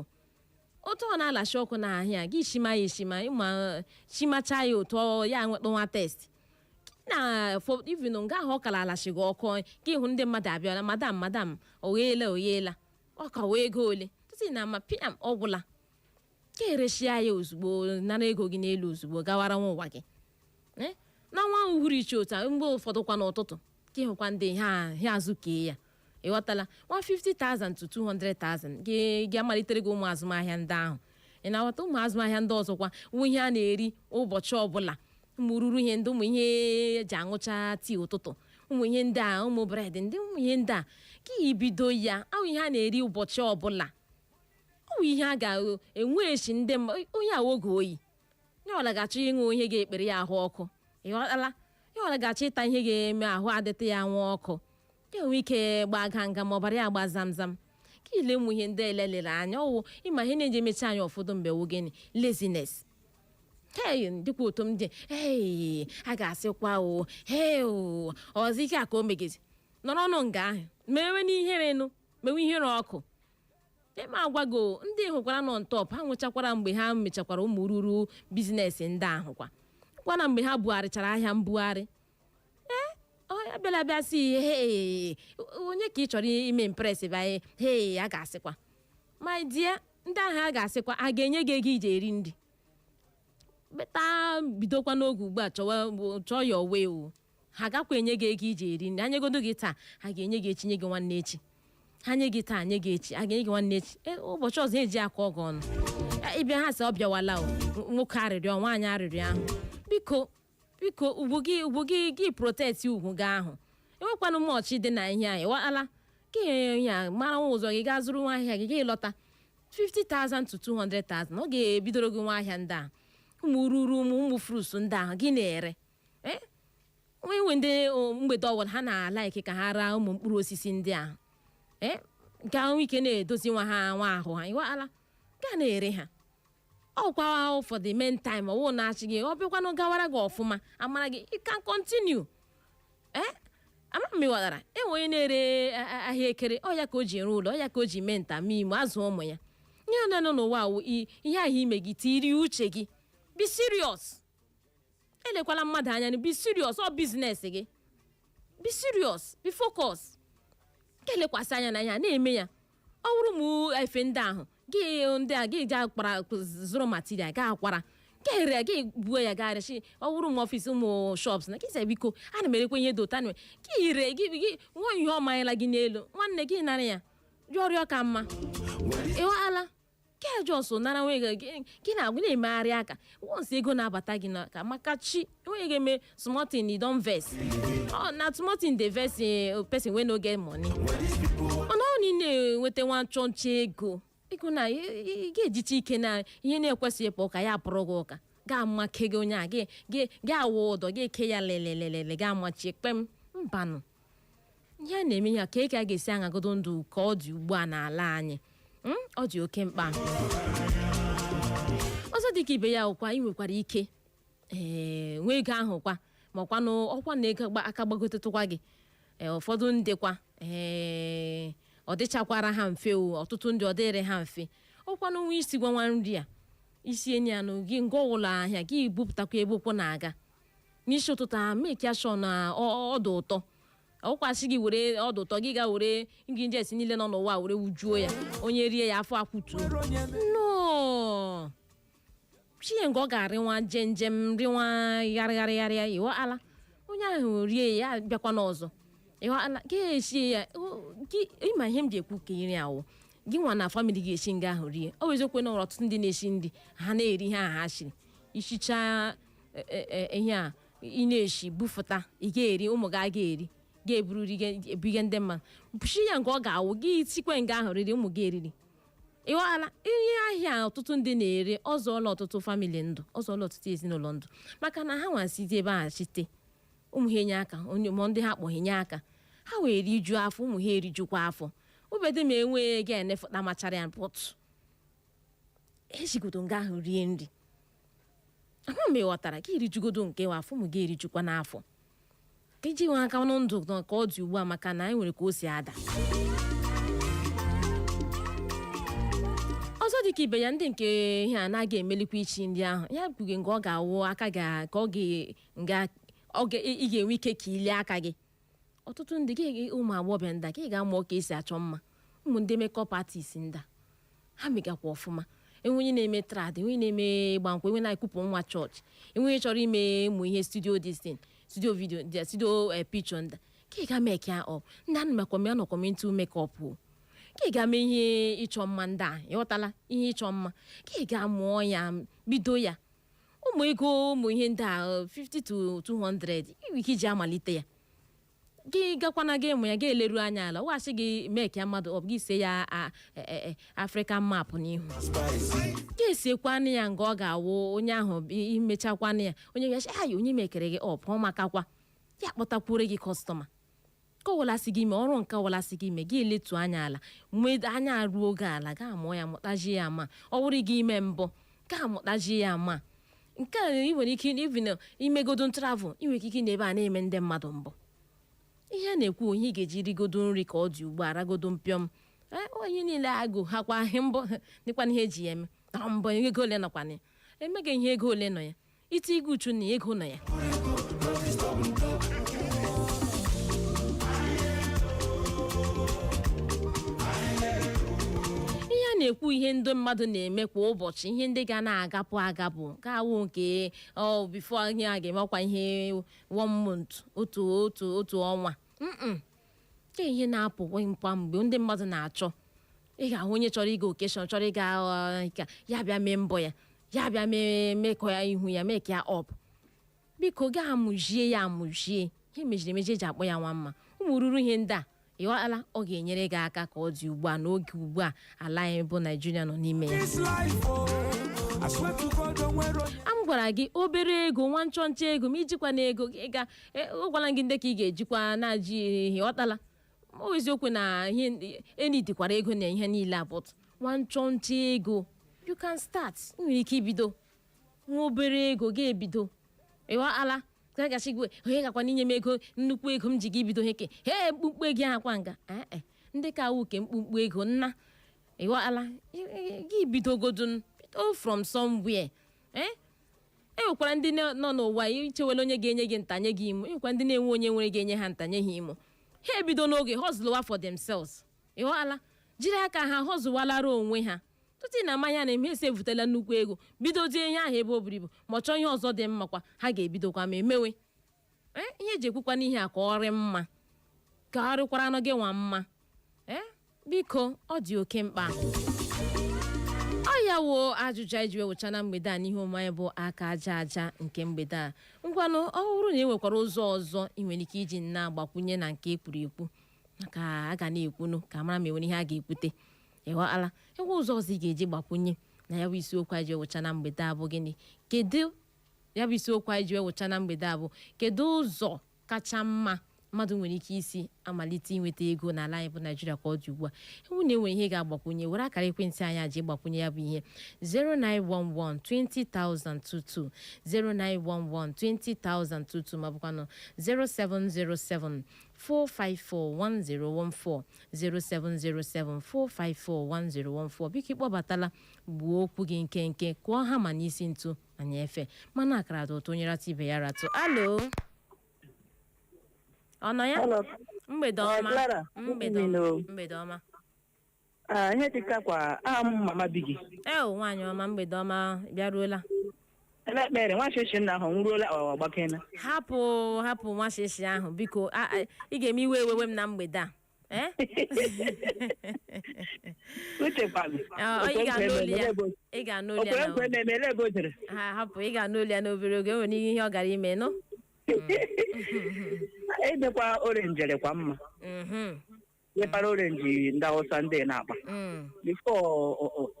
Otu ọ na-alashi ọkụ n'ahịa gị, shima ya eshima, ịma shimacha ya ụtọ ya nweta nwa taste na even nga ahụ ọ kara alashi gị ọkụ, gị hụ ndị mmadụ abịala: "Madam, madam, ogheela, ogheela ọka wee ego ole?" Tutu na ama piam, ọgwụla, ka ereshia ya ozugbo, nara ego gị n'elu ozugbo, gawara nwa ụwa gị. Na nwa uhuruchi otu a, mgbe ụfọdụ kwa n'ụtụtụ, ka ịhụkwa ndị ha azụ kee ya. Ịghọtala? 150,000 to 200,000 ga-amalitere gị ụmụ azụmahịa ndị ahụ. Ị na-aghọta? Ụmụ azụmahịa ndị ọzọkwa wụ ihe a na-eri ụbọchị ọbụla, ụmụ ruru ihe ndị, ụmụ ihe eji aṅụcha tii ụtụtụ, ụmụ ihe ndị a, ụmụ bread ndị, ụmụ ihe ndị a ka ibido ya ahụ, ihe a na-eri ụbọchị ọbụla. Ọ bụ ihe a ga-enwe echi ndị onye a oge oyi, onye ọbụla ga-achọ ịṅụ ihe ga-ekpere ya ahụ ọkụ. Ịghọtala? Onye ọbụla ga-achọ ịta ihe ga-eme ahụ adịtị ya nwa ọkụ, ya enwe ike gbaa ganga ma ọbara ya agba zamzam. Ka ile ụmụ ihe ndị elelere anya, ọwụ ịma ihe na-eji emechi anyị ụfọdụ mgbe wụ gịnị? Laziness. Hei, dịkwa otu m dị, hei, a ga-asịkwa o, hei o, ọzọ ike a ka o megezi nọrọ ọnụ nga ahụ mewe n'ihere nụ, mewe ihere ọkụ. Ema agwa gị o, ndị hụkwara nọ ntọp ha nwechakwara mgbe ha mechakwara ụmụ ruru business ndị ahụ kwa kwana mgbe ha bugharịchara ahịa mbugharị. Ee, ọ abịala bịa sị, hei, onye ka ị chọrọ ime impress banye? Hei, a ga-asịkwa, my dear, ndị ahụ a ga-asịkwa a ga-enye gị ego iji eri nri. Better bidokwa n'oge ugbu a chọwa, chọọ ya owe o. Ha gakwa enye gị ego iji eri nri. Anyegodo gị taa, ha ga-enye gị echi, nye gị nwanne echi. Ha nye gị taa, nye gị echi, a ga-enye gị nwanne echi. Ụbọchị ọzọ eji akọ ọgụ ọnụ. Ịbịa ha sị ọ bịawala o, nwoke arịrịọ, nwaanyị arịrịọ ahụ. Biko, biko, ugwu gị, ugwu gị, gị protect ugwu gị ahụ. Enwekwanụ mọchị dị na ihe a. Ịwala gị ya mara nwa ụzọ gị gaa zụrụ nwa ahịa gị, gị lọta 50,000 to 200,000, ọ ga-ebidoro gị nwa ahịa ndị a, ụmụ ruru ụmụ fruits ndị ahụ gị na-ere. Ee, enwe ndị mgbede ọbụla ha na-alike ka ha raa ụmụ mkpụrụ osisi ndị ahụ, ee, nke ahụ ike na-edozi nwa ha nwa ahụ ha. Ịwala gaa na-ere ha ọkwa for the main time. Ọwụ na-achị gị, ọ bịakwanụ gawara gị ọfụma, amara gị, you can continue. Ee, ama m ịghọtara. Enwe onye na-ere ahịa ekere, ọ ya ka o ji ere ụlọ, ọ ya ka o ji mee nta mee imo azụ ụmụ ya. Ihe na nọ n'ụwa wụ ihe ahụ ime gị tiri uche gị. Be serious, elekwala mmadụ anya. Be serious, ọ business gị. Be serious, be focus, ka elekwasị anya na ihe a na-eme ya. Ọ bụrụ mụ efe ndị ahụ gị, ndị a gị ji akpara zụrụ material, ga akwara gị ere, gị buo ya gaa rechi. Ọ bụrụ m office, ụmụ shops na gị sị, biko, ana m erekwa ihe dị otu, ana gị ire gị gị nwa ihe ọ manyela gị n'elu nwanne gị, nara ya rịọ rịọ ka mma. Ịghọala ke jos nara nwe gị, gị na-agwa na-emegharị aka. Once ego na-abata gị n'aka, maka chi enweghị ga-eme small thing, you don vex. Ọ na small thing dey vex person wey no get money. Mana ọ na ị na-enweta nwa nchọnchọ ego, ego na ị ga-ejicha ike na ihe na-ekwesịghị ịpụ ụka ya apụrụ gị ụka, ga-amake gị onye a gị gị gị awụ ụdọ gị eke ya lelelelele, ga-amachie kpem mbanụ. Ihe a na-eme ya ka a ga-esi aṅagodo ndụ ka ọ dị ugbu a n'ala anyị. Ọ dị oke mkpa. Ọzọ dịka ibe ya ụkwa, ị nwekwara ike ee nwee ego ahụ kwa, ma ọkwanụ ọkwa na ego aka gbagotetụkwa gị. Ee, ụfọdụ ndị kwa, ee, ọ dịchakwara ha mfe o. Ọtụtụ ndị ọ dịrị ha mfe. Ọkwanụ nwa isi gwa nwa nri a isi enyi ya nụ gị ngwa ụlọ ahịa gị bupụtakwa ebe ụkwụ na-aga n'isi ụtụtụ a, make sure na ọ dị ụtọ. Ọkwasị gị were ọdụ ụtọ gị ga were ingredients niile nọ n'ụwa were wujuo ya, onye rie ya afọ akwụtuo no chie nke ọ ga-arịnwa njem rịnwa gharịgharịgharịa. Ịghọala? Onye ahụ rie ya bịakwa n'ọzọ. Ịghọala? Ga-esi ya gị. Ịma ihe m ji ekwu ka iri awụ gị nwa na family ga-esi nga ahụ rie. Ọ bụ eziokwu na nwere ọtụtụ ndị na-esi nri ha na-eri ihe ahụ ha shiri isichaa ihe a ị na-eshi bufụta, ị ga-eri, ụmụ gị aga eri, ga-eburu ebuge ndị mmadụ shi ya nke ọ ga-awụ gị sikwe nga ahụ riri, ụmụ gị eriri. Ịghọala? Ihe ahịa ọtụtụ ndị na-ere ọzọọla ọtụtụ family ndụ, ọzọọla ọtụtụ ezinụlọ ndụ, maka na ha nwasite ebe a chite ụmụ ha enye aka onye ma ndị ha kpọghị nye aka ha wee rijuo afọ, ụmụ ha erijukwa afọ. Obede ma enwee ga enefụta machara ya pọtụ ejigodo nga ahụ rie nri ahụ. Ma ị ghọtara ka irijugodo nke afọ, ụmụ gị erijukwa n'afọ, ka iji nwe aka na ndụ ka ọ dị ugbu a, maka na anyị nwere ka o si ada. Ọzọ dịka ibe ya, ndị nke ihe a anaghị emelikwa ichi ndị ahụ ya kpuge nke ọ ga-awụ aka ga ka ọ ga ị ga-enwe ike ka ilie aka gị. Ọtụtụ ndị gị, ụmụ agbọghọbịa ndị a ka ị ga-amụ ka esi achọ mma, ụmụ ndị makeup artist ndị a ha megakwa ọfụma. Enwe onye na-eme trad, enwe onye na-eme ịgba nkwụ, enwe na-ekwupụ nwa chọọchị, enwe onye chọrọ ime ụmụ ihe studio this thing, studio video, studio picture ndị Ka ị ga mee ka ọ ndị anụ makwa m anọkwa m into makeup o, ka ị ga mee ihe ịchọ mma ndị a, ịghọtala, ihe ịchọ mma, ka ị ga mụọ ya, bido ya. Ụmụ ego, ụmụ ihe ndị a, 50 to 200, ị nwere ike iji amalite ya. Gị gakwana gị mụ ya, ga eleru anya ala, wasị gị mee ka mmadụ ọ bụ gị see ya African map n'ihu, gị esekwanụ ya nga ọ ga-awụ onye ahụ imechakwanụ ya, onye ya sị, "Ayi, onye mekere gị ọ pụọ," makakwa ya kpọtakwure gị customer. Ka ọwụla sị gị mee ọrụ nke ọwụla sị gị mee, gị eletu anya ala, nwee anya ruo oge ala, gaa mụọ ya, mụtaji ya. Ma ọ wụrụ gị ime mbọ, gaa mụtaji ya. Ma nke a, ị nwere ike even imegodo travel, ị nwere ike n'ebe a na-eme ndị mmadụ mbọ. Ihe a na-ekwu, ihe ị ga-eji rigodo nri ka ọ dị ugbu a, ragodo mpịọm. Onye niile agụ hakwa mbọ dịkwana ihe eji ya eme na mbọ. Ego ole nọkwana ya emeghị ihe, ego ole nọ ya iti ige uchu na ego nọ ya. Ihe a na-ekwu, ihe ndị mmadụ na-eme kwa ụbọchị, ihe ndị ga na-agapụ agapụ, ga-awụ nke ọ before ihe a ga-emekwa ihe one month, otu otu otu ọnwa, nke ihe na-apụ kwa mgbe ndị mmadụ na-achọ. Ị ga-ahụ onye chọrọ ịga occasion, chọrọ ịga ka ya bịa mee mbọ ya, ya bịa mee mekọ ya ihu ya, mee ka ya up. Biko, gaa amụjie ya, amụjie ihe mejiri emeji eji akpọ ya nwa mma. Ụmụ ruru ihe ndị a, ịghọtala, ọ ga-enyere gị aka ka ọ dị ugbu a n'oge ugbu a ala anyị bụ Naijiria nọ n'ime ya. A m gwara gị, obere ego, nwa nchọnchọ ego, ma ijikwa na ego gị ga ọ gwara gị ndị ka ị ga-ejikwa na-ajị ihe, ghọtala. Ọ eziokwu na ihe eni dịkwara ego na ihe niile a, but nwa nchọnchọ ego, you can start. Ị nwere ike ibido nwa obere ego ga-ebido, ịghọtala. Ka gasị gị, onye gakwa n'inye m ego, nnukwu ego m ji gị bido heke he mkpukpu ego akwa nga ee ndị ka awụ ke mkpukpu ego nna, ịghọtala. Gị bidogodun, bido from somewhere. Ee, e nwekwara ndị nọ n'ụwa ichewela onye ga-enye gị ntanye gị imo. E nwekwara ndị na-enwe onye nwere ga-enye ha ntanye ha imo. Ha ebido n'oge hustlewa for themselves, ịghọtala, jiri aka ha hustlewalara onwe ha tutu ị na mmanya na eme esi evutela nnukwu ego, bidozie ihe ahụ ebe o buru ibu, ma ọ chọọ ihe ọzọ dị mma kwa, ha ga-ebidokwa ma emewe. Ee, ihe eji ekwukwa n'ihe a, ka ọ rị mma, ka ọ rịkwara anụ gị nwa mma. Ee, biko, ọ dị oke mkpa. Ọ ya wo ajụjụ anyị ji wee wụcha na mgbede a n'ihe omume anyị bụ Aka Aja Aja nke mgbede a. Ngwanụ, ọ bụrụ na e nwekwara ụzọ ọzọ ị nwere ike iji na-agbakwunye na nke ekwuru ekwu, maka a ga na-ekwunu ka mara ma enwere ihe a ga-ekwute, ịghọtala, enwe ụzọ ọzọ ị ga-eji gbakwunye na ya bụ isiokwu anyị ji wụcha na mgbede a bụ gịnị? Kedu ya bụ isiokwu anyị ji wụcha na mgbede a bụ kedu ụzọ kacha mma mmadụ nwere ike isi amalite inweta ego n'ala anyị bụ Naijiria ka ọ dị ugbu a? Ewu na enwere ihe ga-agbakwunye, were akara ekwentị anyị ji gbakwunye ya bụ ihe: 0911 20022, 0911 20022, ma bụkwanụ 0707 454 1014, 0707 454 1014. Biko, ịkpọbatala, gbuo okwu gị nkenke, kụọ hama n'isi ntu anyị efe mana akara dị ụtọ, onye ratụ ibe ya ratụ. Alo, ọ nọ ya? Hello. Mgbede ọma. Clara. Mgbede Good ọma. evening. Mgbede ọma. Ah, ihe dịka kwa aha m Mama Bigi. Eo, nwaanyị ọma, mgbede ọma, bịaruola. Ele ekpere nwa shishi nna ahụ nwụruola ọgbakena. Hapụ, hapụ nwa shishi ahụ, biko. Ị ga-eme iwe ewewe m na mgbede a, eh? Uche kwanụ. Ị ga-anụ olu ya, ị ga-anụ olu ya. Okwere nkwe Na na-eme ele ebe o jere. Ha hapụ, ị ga-anụ olu ya n'obere oge. Enwere ihe ọ gara ime nụ. Edekwa orange dịkwa mma. Wepara orange ndị Awụsa ndị na-akpa. Before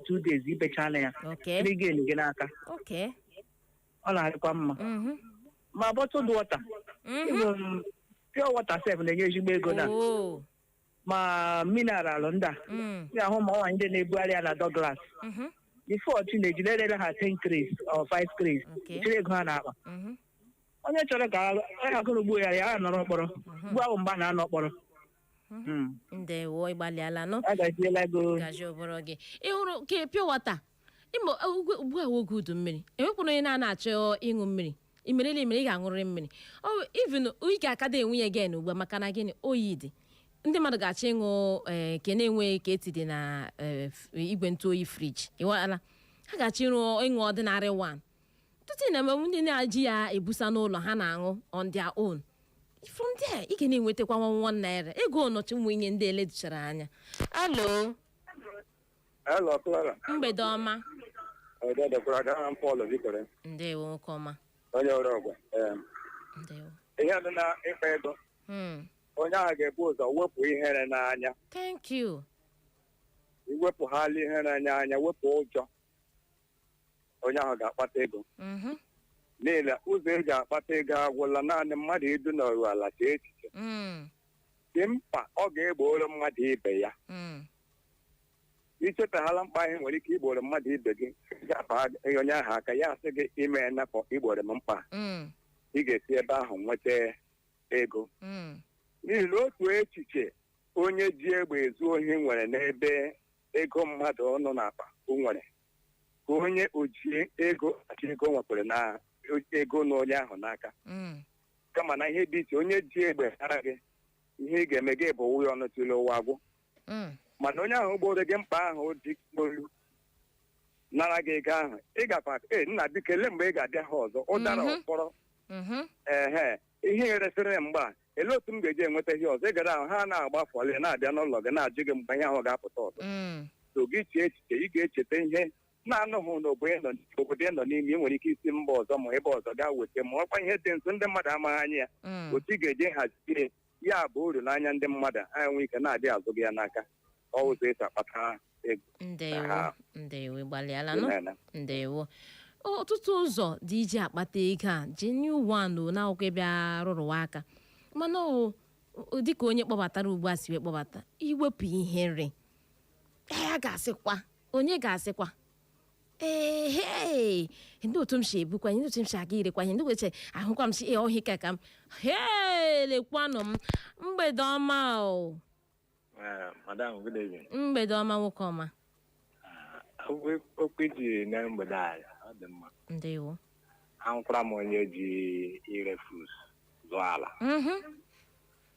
2 days ibechala ya. Ndị gen gị n'aka. Ọ na-adịkwa mma. Ma bottled water. Even pure water sef na-enye ezigbo ego na. Ma mineral ndị a. Ị ga-ahụ ma nwaanyị ndị na-ebugharị ya na Douglas. Before Chineji erere ha 10 crates or 5 crates. Jiri ego ha na-akpa. Onye chọrọ ka onye agụrụ gbuo ya, ya nọrọ mkpọrọ gbuo ahụ mgbe a na-anọ mkpọrọ. Ndewo, ịgbalịala nụ. Agaziela go. Gaji obere gị, ị hụrụ ke pure water ịma ugbu a oge udu mmiri, enwekwara onye na-ana achọ ịṅụ mmiri imerele imere, ị ga-aṅụrịrị mmiri. Ọ even ị ga-akada enwe ya gen ugbu a, maka na gịnị? Oyi dị, ndị mmadụ ga-achọ ịṅụ nke na-enweghị ka etidi na igwe ntụ oyi, fridge, ịghọtala. Ha ga-achọ ịṅụ ordinary one tutu na mgbe ndị na-eji ya ebusa n'ụlọ ha na-aṅụ on their own. From there ị ga na-enwetakwa 1 1 naira ego ọnọchi ụmụ ihe ndị eleduchara anya. Hello. Hello, Clara. Mgbede ọma. Odedekwara gara m Paul Vikore, Ndewo, nwoke ọma. Onye ọrụ ọgwa. Ee. Ndewo. Ihe dị na ịkpa ego, onye ahụ ga-ebu ụzọ wepụ ihere n'anya. Thank you. Iwepụ ha ihere n'anya, wepụ ụjọ. Onye ahụ ga-akpata ego. N'ihi na ụzọ eji akpata ego agwụla, naanị mmadụ idu n'ọrụ ala chee echiche. Dị mkpa ọ ga-egboro mmadụ ibe ya. Ichetaghala mkpa ihe nwere ike igboro mmadụ ibe gị, ị ga-apa onye ahụ aka, ya asị gị ime napọ igboro m mkpa. Ị ga-esi ebe ahụ nweta ego. N'ihi na otu echiche onye ji egbe ezu ohi nwere n'ebe ego mmadụ nọ n'akpa o nwere ka onye oji ego achọ ego nwekwara na ego na onye ahụ n'aka. Kama na ihe dị iche, onye ji egbe ara gị, ihe ị ga-eme gị bụ wụya ọnụ tụrụ ụwa agwụ. Mana onye ahụ gboro gị mkpa ahụ dị olu nara gị ego ahụ, ị gakwa, "Ee nna, biko, ele mgbe ị ga-abịa ha ọzọ?" Ụdara ụkpọrọ. Ehe, ihe eresịrị mgbe a, elee otu m ga-eji enweta ihe ọzọ? Ị gara ahụ ha na-agbafọli na-abịa n'ụlọ gị na-ajụ gị mgbe ihe ahụ ga-apụta ọzọ. So gị chee echiche, ị ga-echeta ihe na-anụghị n'obodo ị nọ, obodo ị nọ n'ime. Ị nwere ike isi mba ọzọ ma ebe ọzọ gaa weta, ma ọkwa ihe dị nso ndị mmadụ amaghị anya ya. Otu ị ga-eji hazie ya bụ uru n'anya ndị mmadụ, ha enwe ike na-abịa azụ gị ya n'aka. Ọ ụzọ esi akpata ego. Ndewo. Aha. Ndewo, ịgbalịala nụ. Imeela. Ndewo. Ọtụtụ ụzọ dị iji akpata ego a genuine one o, na-akwụkwọ ịbịa rụrụwa aka, mana o dịka onye kpọbatara ugbu a si wee kpọbata, iwepụ ihere ya, ga-asịkwa onye ga-asịkwa, "Ee, hei, ndị otu m si ebukwa ihe, ndị otu m si aga irekwa ihe, ndị otu ahụkwa m si ee ọhịa ka m hee, lekwanụ m." Mgbede ọma o. Madam, good evening. Mgbede ọma, nwoke ọma. Okwu iji na mgbede a, ọ dị mma. Ndewo. Ahụkwara m onye ji ire fruits zụọ ala.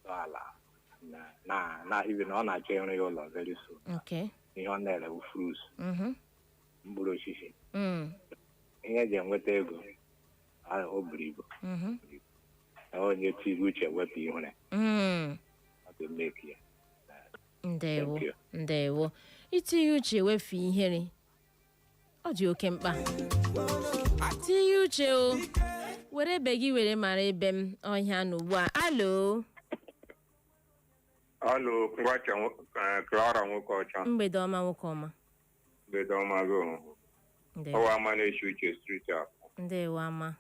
Zụọ ala na even ọ na-achọ ịrụ ya ụlọ very soon. Ihe ọ na-ere bụ fruits, mkpụrụ osisi. Ihe eji enweta ego o buru ibu. Onye tiri uche wepụ ihere, ọ ga-emeki ya. Ndewo. Thank you. Ndewo. Itinye uche, wefu ihere, ọ dị oke mkpa. Tinye uche o were ebe gị were mara ebe m ọhịa na ugbu a. Hello. Hello, Clara nwoke ọcha. Mgbede ọma, nwoke ọma. Mgbede ọma gị o. Ndewo. Ọwa ama na-eshi uche street a. Ndewo, ama.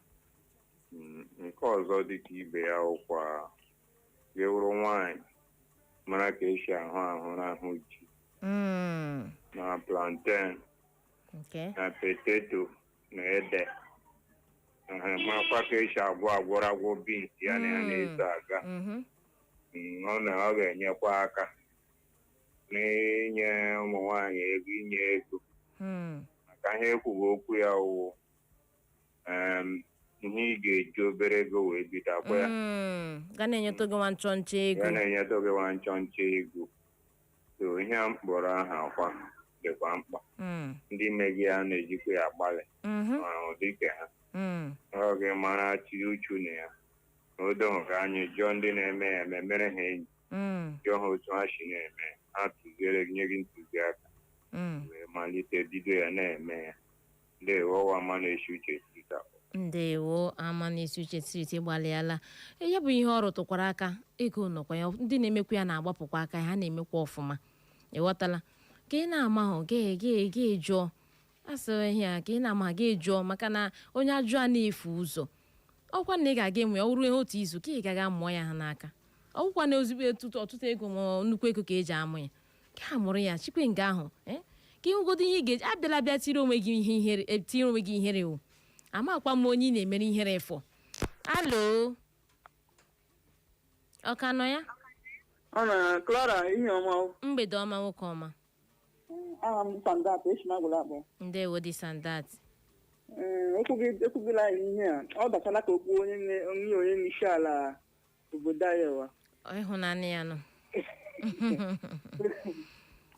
Nke ọzọ dịka ibe ya, ụkwa gị wụrụ nwaanyị mara ka esi ahụ ahụ n'ahụ ji na plantain na potato na ede. Ehe, marakwa ka esi agwọ agwọrọ agwọ beans ya na ya na-eso aga. Ọ ga-enyekwa aka n'inye ụmụ nwaanyị ego, inye ego, maka ihe ekwughị okwu ya wụ ihe ị ga-eji obere ego wee bido akwa ya. Ga na-enyetụ gị nwa nchọ nchọ ego. Ya na-enyetụ gị nwa nchọ nchọ ego. So ihe a m kpọrọ aha akwa dịkwa mkpa. Ndị ime gị ya na-ejikwa ya agbalị ma dịka ha ọ gị mara tinye uchu na ya na o doghị anyị jụọ ndị na-eme ya eme, mere ha enyi, jụọ ha otu ha si na-eme, ha tụziere gị, nye gị ntụziaka, wee malite bido ya na-eme ya. Ndewo, ọwa ma na-eshi uche sita. Ndewo, ama n'isi uche street, gbalịala. Ya bụ ihe ọ rụtụkwara aka, ego nọkwa ya, ndị na-emekwa ya na-agbapụkwa aka ya, ha na-emekwa ọfụma. Ịghọtala ka ị na-amahụ gị gị gị jụọ asị ihe a ka ị na-ama gị jụọ, maka na onye ajụọ a na-efu ụzọ. Ọkwa na ị ga-aga enwe ọ ruo otu izu ka ị gaga mụọ ya ha n'aka. Ọgwụkwa na ozigbo ọtụtụ ego ma nnukwu ego ka eji amụ ya, ka a mụrụ ya chikwe nga ahụ ka ịhụgodo ihe ị ga-eji abịala bịa tiri onwe gị ihe ihere, tiri onwe gị ihere o. Amakwa m onye ị na-emere ihere ịfọ. Hello, ọ ka nọ ya? Ọ na Clara, ihe ọma o. Mgbede ọma, nwoke ọma. Aha m Sandat, esi m agwụla akpọ. Ndewo, dị Sandat. Ee, okwu gị ekwugila anyị ihe a, ọ dachala ka okwu onye n'isi ala obodo anyị ụwa. Ịhụnanya ya nọ.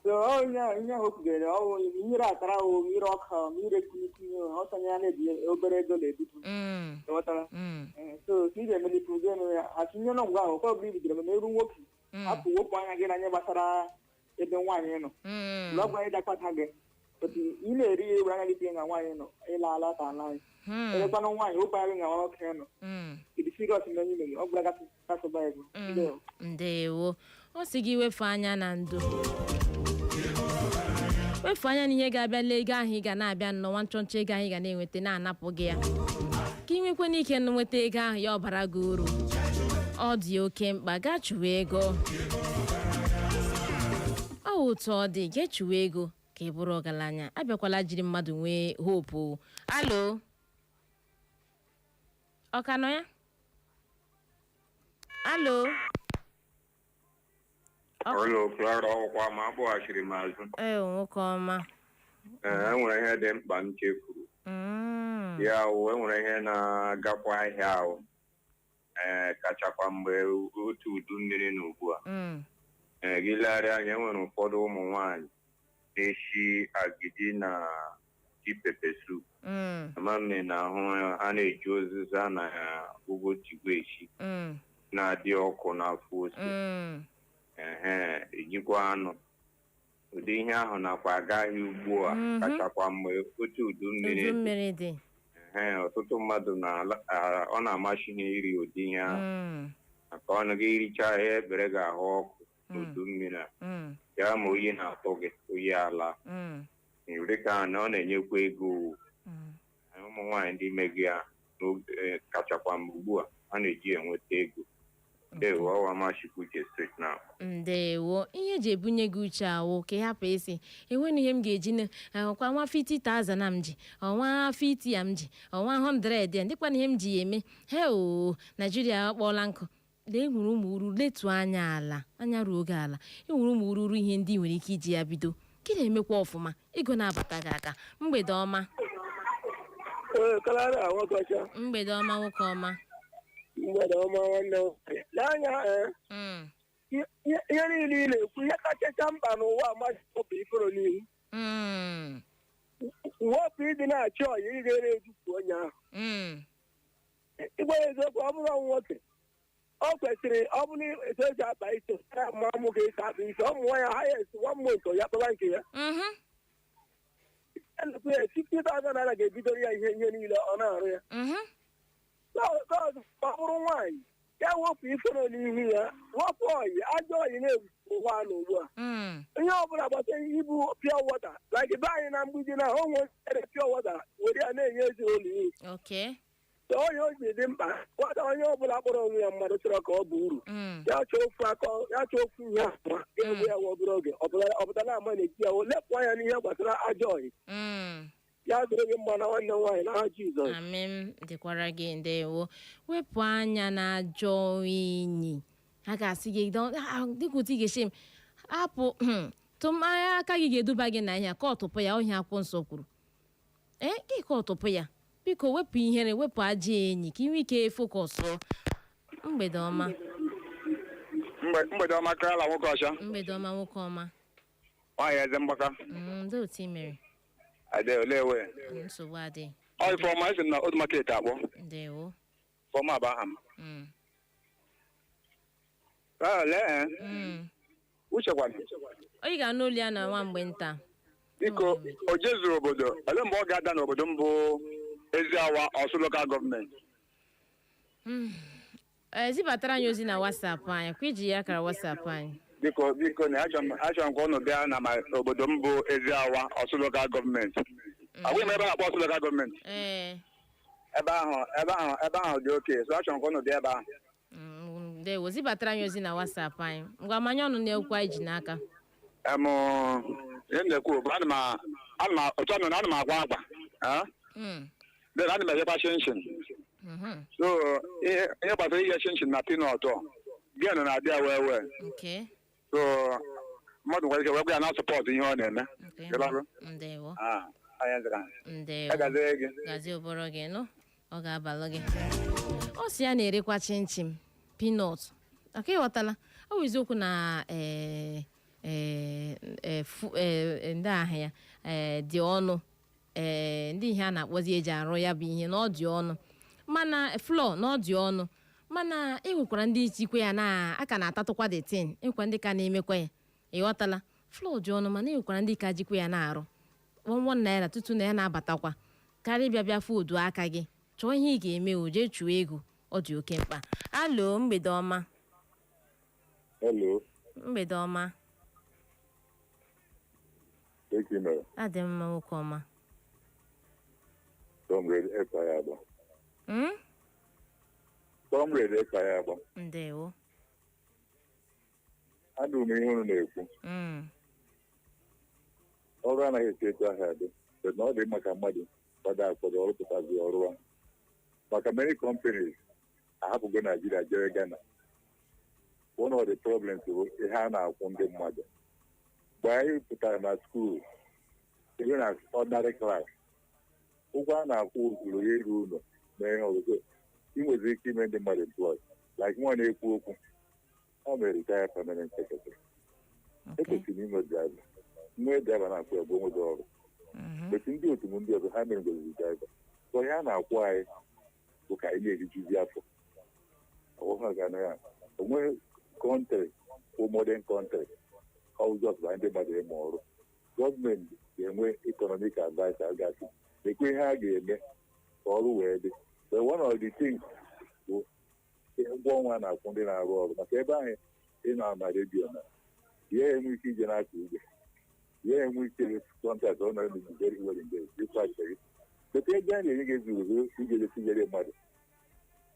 So ọ onye ahụ o kwugere, ọ wụ ire akara, o ire ọka, o ire kunikuni, ọ sanye ya na-eji obere ego na-ebido. Ịghọtara? Mm. Ee, so ka Ị ga-emeli program ya atinye nọ mgbe ahụ, ọ bụla ibidoro ma eru nwoke hapụ, wepụ anya gị n'anya gbasara ebe nwaanyị nọ. Mgbe ọ bụla ịdakwata gị otu ị na-eri ya, ewere anya gị tinye na nwaanyị nọ, ịla ala ka ala anyị elekwanụ nwaanyị, wepụ anya gị na nwoke nọ. Ịdị serious na onye mere ọ bụla gasị gasị ego. Ndewo. Ọ sị gị wefu anya na ndụ, wefu anya n'ihe ga-abịa. Lee ego ahụ ị ga na-abịa nnọọ nchọnchọ, ego ahụ ị ga na-enweta na-anapụ gị ya, ka ị nwekwa n'ike nweta ego ahụ ya, ọ bara gị uru. Ọ dị oke mkpa, gaa chụwa ego. Ọ wụ otu ọ dị, gaa chụwa ego ka ị bụrụ ọgaranya. Abịakwala jiri mmadụ nwee hope. Hello, ọ ka nọ ya? Hello? Hello, Clara, ọkwa ma akpọghachiri m azụ. Ee, nwoke ọma. Ee, enwere ihe dị mkpa m chefuru. Ya wụ, enwere ihe na-agakwa ahịa ahụ, ee, kachakwa mgbe otu udu mmiri na ugbu a. Ee, gị legharịa anya, enwere ụfọdụ ụmụ nwanyị na-esi agidi na ji pepper soup. Ama m na ahụ ha na-eji ụzịza na ugu tigwe esi na-adị ọkụ n'afọ ose. Ehe, ejikwa anụ ụdị ihe ahụ nakwa agaghị ugbu a, kachakwa mgbe otu udu mmiri udu dị. Mmiri dị. Ehe, ọtụtụ mmadụ na ọ na-amasị ha iri ụdị ihe ahụ maka ọnụ gị iricha ya, ekpere ga-ahụ ọkụ n'udu mmiri a. Ya ma oyi na-atụ gị, oyi ala dịka na ọ na-enyekwa ego. Ụmụ nwaanyị ndị ime gị ya n'oge, kachakwa mgbe ugbu a a na-eji enweta ego. Ndewo, ọwa Mashikwuche Street na. Ndewo. Ihe eji ebunye gị uche awụ ka ị hapụ isi enwere ihe m ga-eji ọkwa nwa 50,000 na m ji ọnwa 50 ya, m ji ọnwa 100 ya, ndịkwana ihe m ji ya eme. He o, Naijiria akpọọla nkụ. Lee, nwere ụmụ uru, letuo anya ala, anya ruo oge ala. Enwere ụmụ ururu ihe ndị ị nwere ike iji ya bido ka ị na-emekwa ọfụma, ego na-abata gị aka. Mgbede ọma. Ee, Clara Nwokocha. Mgbede ọma, nwoke ọma. Mgbede ọma, nwanne m nwaanyị. Lee anya, ee, ihe niile ị na-ekwu, ihe kachacha mkpa n'ụwa amasị wepụ ifuru n'ihu. Wepụ ịdị na-achọ ọyị ị ga-ere edufu onye ahụ. Ịgwa ya eziokwu, ọ bụrụ nwoke, ọ kwesịrị ọ bụrụ etu esi akpa isi ya, ma mụ ga-esi akpa isi ọ mụọ ya highest one month, ya kpaba nke ya. Ya na-ekwu ya 50,000 naira ga-ebidoro ya ihe niile ọ na-arụ ya. Ọ bụrụ nwaanyị, ya wepụ ifere n'ihu ya, wepụ ọyị, ajọ ọyị na-ebu ụwa na ugbu a. Ihe ọbụla gbasara ibu pure water, like be anyị na mgbidi na o nwere pure water, were ya na-enye ezinụlọ ihe. So onye o ji dị mkpa nwata, onye ọbụla kpọrọ onwe ya mmadụ chọrọ ka ọ bụ uru, ya chọọ ofu aka, ya chọọ ofu ihe ahụ ga-egbu ya nwa obere oge ọpụtala ama na-eti ya, lepụ anya n'ihe gbasara ajọ ọyị. Ya dịrị gị mma na nwanne m nwaanyị, n'aha Jizọs. Amịm dịkwara gị. Ndewo. Wepụ anya na ajọ enyi. Ha ga-asị gị, dịka otu ị ga-esi m hapụ tụmanya aka gị ga-eduba gị na ihe ka ọtụpụ ya ọhịa. Akwụkwọ nsọ kwuru ee, gị ka ọtụpụ ya. Biko wepụ ihere, wepụ ajọ enyi ka ị nwee ike focus. Mgbede ọma. Mgbede ọma, Clara nwoke ọcha. Mgbede ọma, nwoke ọma. Nwaanyị eze mgbaka. Ndị otu ị mere? Ade ole ewe. Nsogbu adị. Ọ Ifeọma, esi m na Old Market akpọ. Ndewo. Ifeọma bụ aha m. Ah, lee, uche kwanụ. Onye ga-anụ olu ya na nwa mgbe nta? Biko, o jezuru obodo ole mgbe ọ ga-ada n'obodo mbụ Eziawa, Ọsụ Local Government? Ee, zibatara anyị ozi na WhatsApp anyị kwa iji ya akara WhatsApp anyị. Biko, biko, na achọrọ m ka ụnụ bịa na ma obodo mbụ Eziawa, Ọsụ Local Government. Agwaghị m ebe a na-akpọ Ọsụ Local Government. Ee. Ebe ahụ dị oke, so achọrọ m ka ụnụ bịa ebe ahụ. Ndewo, zibatara anyị ozi na WhatsApp anyị. Ngwa, manye ọnụ na-ekwu anyị ji n'aka. Em, ihe m na-ekwu bụ ana m otu anụ na ana m agwa agwa, ah? Then ana m eghekwa chinchin. So ihe gbasara ighe chinchin na peanut gain na-abịa wee wee. So mmadụ nwere ike wee gwa ya na support ihe ọ na-eme. Ịlago? Ndewo. Ah, anyị zara. Ndewo. Ya gazie gị. Gazie ụbọrọ gị nụ, ọ ga-abalụ gị. Ọ sị ya na-erekwa chinchin, peanut, aka ịghọtala. Ọ bụ eziokwu na ee ee ee fu ee ndị ahịa ya dị ọnụ, ee, ndị ihe a na-akpọzi eji arụ ya bụ ihe na ọ dị ọnụ, mana flour na ọ dị ọnụ. Mana e nwekwara ndị jikwa ya na aka na-atatụkwa the thing, enwekwa ndị ka na-emekwa ya. Ịghọtala? Flour dị ọnụ, mana e nwekwara ndị ka jikwa ya na-arụ 11 naira tutu na ya na-abatakwa karịa ịbịa bịa fodu aka gị. Chọọ ihe ị ga-eme, o jee chụọ ego, ọ dị oke mkpa. Hello, mgbede ọma. Hello. Mgbede ọma. Eki mere. Adị mma, nwoke ọma. Comrade Ekpa ya agba. Comrade Ekpa ya agba. Ndewo. Anụrụ m ihe unu na-ekwu. Ọrụ anaghị etu etu ahụ adị, but na ọ dị mma ka mmadụ kwado akwado ọrụ pụtazi ọrụ a. Maka many companies ahapụgo Naijiria jere Ghana. One of the problems bụ ihe a na-akwụ ndị mmadụ. Mgbe anyị pụtara na school, even na ordinary class, ụgwọ a na-akwụ zuru ya iru ụlọ mee ihe ọzọ. Ị nwere ike ime ndị mmadụ employ, like nwa na-ekwu okwu, ọ mere retire permanent secretary. Ekwesịrị inwe driver. Nwee driver na-akwụ ya bụ onwe gị ọrụ. But ndị otu m ndị ọzọ ha mere ngoziri driver, so ihe a na-akwụ anyị bụ ka anyị na-erijuzi afọ. Ọhụrụ ga na ya onwe country bụ modern country, ọ just bụ ndị mmadụ ịmụ ọrụ. Gọọmenti ga-enwe economic adviser gasị ekwe ihe a ga-eme ka ọrụ wee dị. But one of the things bụ ụgwọ ọnwa na-akwụ ndị na-arụ ọrụ, maka ebe ahụ ị nọ na redio na ya enwe ike ije n'aka ugbo, ya enwe ike contract, ọ nọrọ very well engaged ịkwa gị. But ego a na-enye gị ezuru ije tinyere mmadụ.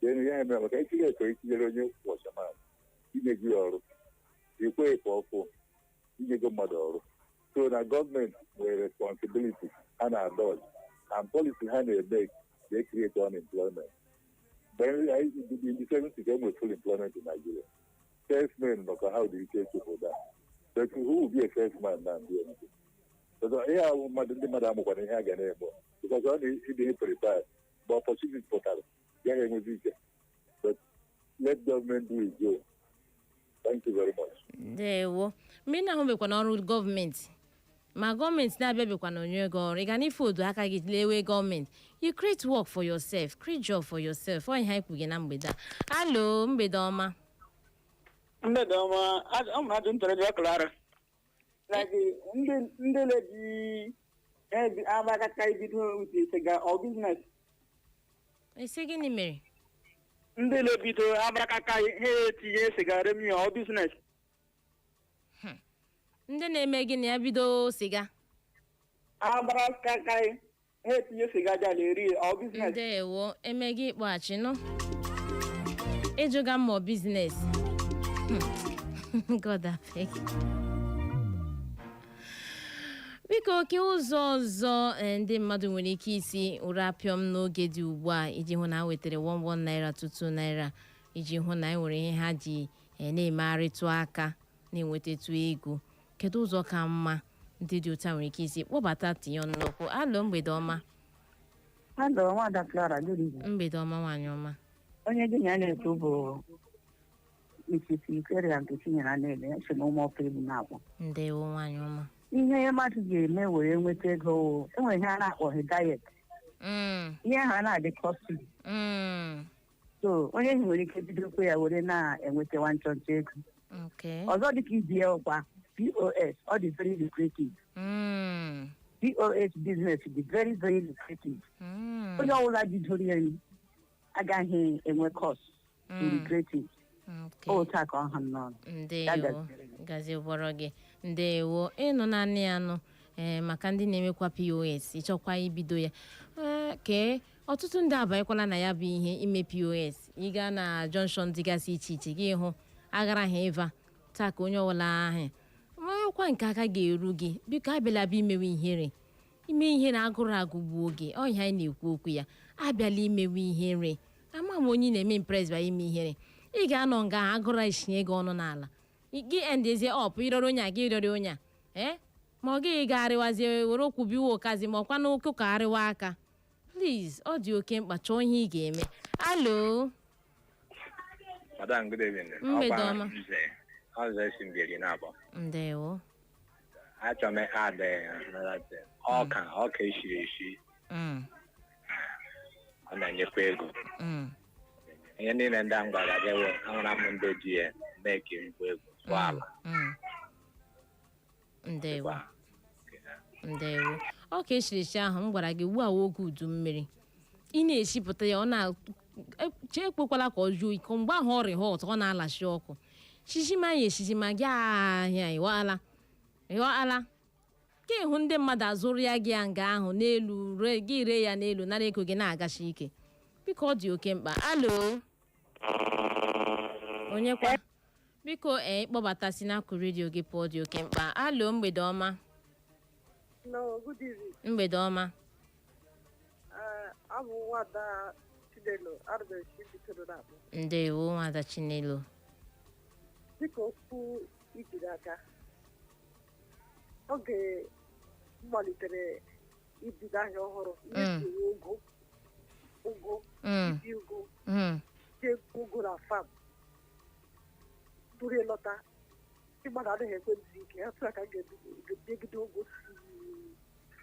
Then ya mere maka itinye ekwe itinyere onye watchman, inye gị ọrụ, ikwe ka ọkụ inyego mmadụ ọrụ. So na gọọmenti nwere responsibility ha na-adọj and policy ha na-eme they create unemployment. But in the 70s, there was full employment in Nigeria. Salesmen, no, how do you take for that? But who will be a salesman now and do anything? But here, ndị mmadụ amụkwana ihe a ga na-eme, because ọ na-ịdị prepared, but opportunity pụtara ya ga-enwezi ike. But let government do its own. Thank you very much. Ndewo. Mgbe ị na-ahụbekwa n'ọrụ gọọmenti, ma gọọmenti na-abịabekwa na onye gị ọrụ, ị ga n'ife odu aka gị lewe gọọmenti. You create work for yourself, create job for yourself. Ọ ihe anyị kwughị na mgbede a. Hello, mgbede ọma. Mgbede ọma. Ọ mụ ajụ ntọrọ dị Clara, like ndị na-eji ebi agbakaka ibido with siga ọ business? Esi gịnị mere? Ndị na-ebido agbakaka ha etinye siga remi, ọ business? Ndị na-eme gịnị ya bido siga? Agbakaka ha etinye siga jala eri, ọ business? Ndewo. Eme gị ịkpọghachi nụ ịjụga mmụọ business. God abeg. Biko, ke ụzọ ọzọ ndị mmadụ nwere ike isi ụra apịọm n'oge dị ugbu a iji hụ na ha wetara 11 naira, 22 naira, iji hụ na e nwere ihe ha ji na-emegharịtụ aka na-enwetatụ ego? Kedu ụzọ ka mma ndị dị ụta nwere ike isi kpọbata tinye ọnụ n'okwu? Hello, mgbede ọma. Hello, Nwada Clara, good evening. Mgbede ọma, nwaanyị ọma. Onye gị na ya na-ekwu bụ Mrs. Ikeria nke Chinyere na-eme esi na ụmụ ọkụ egwu na-akpọ. Ndewo, nwaanyị ọma. Ihe mmadụ ga-eme were nweta ego wụ, enwere ihe a na-akpọghị diet. Ihe ahụ a na-adị costly. So onye ahụ nwere ike bidokwa ya were na-enwetawa nchọnchọ ego. Ọzọ dịka ibi ya ọkwa POS, ọ dị very lucrative. POS business dị very very lucrative. Onye ọbụla bidoro ya agaghị enwe cost to regret it. Otu a ka ọ ha m n'ọnụ. Ya Ndewo. gaziri. Gazie gwọrọ gị. Ndewo. Ịnụ naanị ya nụ ee, maka ndị na-emekwa POS, ịchọkwa ibido ya, ee, kee ọtụtụ ndị abanyekwala na ya bụ ihe ime POS. Ị gaa na junction dịgasị iche iche, gị hụ aghara ha ịva taa ka onye ọbụla ahụ ọkwa nke aka ga-eru gị. Biko, abịala bịa imewe ihere. Ime ihere agụrụ agụgbuo gị. Ọ ihe anyị na-ekwu okwu ya, abịala imewe ihere. Ama m onye ị na-eme impress ba ime ihere. Ị ga-anọ nga agụrụ esinye gị ọnụ n'ala gị, endezie ọp ịrịọrọ onye a gị rịọrọ onye a, ee, ma ọ gịghị ga-arịwazie were okwu biwa ụkazi, ma ọkwa n'ụkwụ ka arịwa aka. Please, ọ dị oke mkpa, chọọ ihe ị ga-eme. Hello. Madam, good evening. Mgbede Ọkwa ọma. Nze, Nze si Mbieri na-abọ. Ndewo. Achọrọ m add another thing. Ọka eshiri eshi, ọ na-enyekwa ego. Ihe niile ndị a m gwara gị wụ ahụra m ndị ji ya mee ka ngwa egwu zụọ ala. Ndewo, ndewo. Ọ ka eshirishi ahụ m gwara gị ugbu a wụ oge udu mmiri, ị na-eshipụta ya, ọ na chee, ekwekwala ka ọ jụọ iko mgbe ahụ ọ rị hot, ọ na-alachi ọkụ. Shishima ya, eshishima gị ahịa, ịghọala, ịghọala ka ịhụ ndị mmadụ azụrụ ya gị ya nga ahụ n'elu, ree gị, ree ya n'elu, nara ego gị na-agachi ike. Biko, ọ dị oke mkpa. Alo, onye kwa? Biko, ee, ịkpọbata si n'akụ redio gị pụọ, dị oke mkpa. Alo, mgbede ọma. Hello, good evening. Mgbede ọma. Abụ m Nwada Chinelo, ana m esi bikoro na-akpọ. Ndewo, Nwada Chinelo. Dịka okwu ijiri aka, oge m malitere ibido ahịa ọhụrụ, ihe ji ụgụ, ụgụ, ibi ụgụ, jee ụgụ na farm, buru lọta, ndị mmadụ adịghị ekwe m ike, ya tụrụ ka m ga-ebigide ụgụ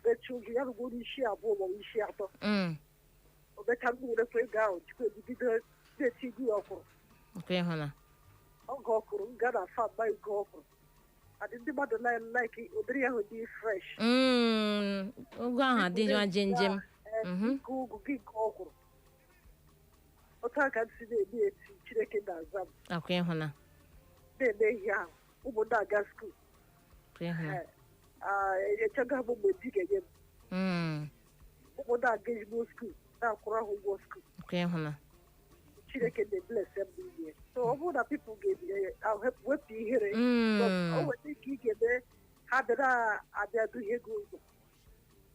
rechi ụgụ ya rugoro isi 2 maọbụ isi 3. O mecha, m werekwa ego ahụ jikwa ebido na-eti ego ya ọkwụrụ. Nke ịhụna. Oge ọkụrụ, m gaa na farm gba ego ọkwụrụ, adị ndị mmadụ like ụdịrị ahụ dị fresh. Ụgwọ ahụ adịghị njem njem. Nke ụgụ gị, nke ọkwụrụ, otu a ka m si na-eme eti Chineke na-aza m. Akwa ịhụna. Na-eme ihe ahụ, ụmụ na-aga school. Akwa ịhụna. Echego m mgbe di ga-enye m, ụmụ na-aga ezigbo school, na-akwụrụ ahụ ụgwọ school. Akwa ịhụna. Chineke na-ebless m n'ime. So ọ bụrụ na people ga-wepụ ihere, o nwere ike ị ga-eme ha bịara abịa duhie gị ụzọ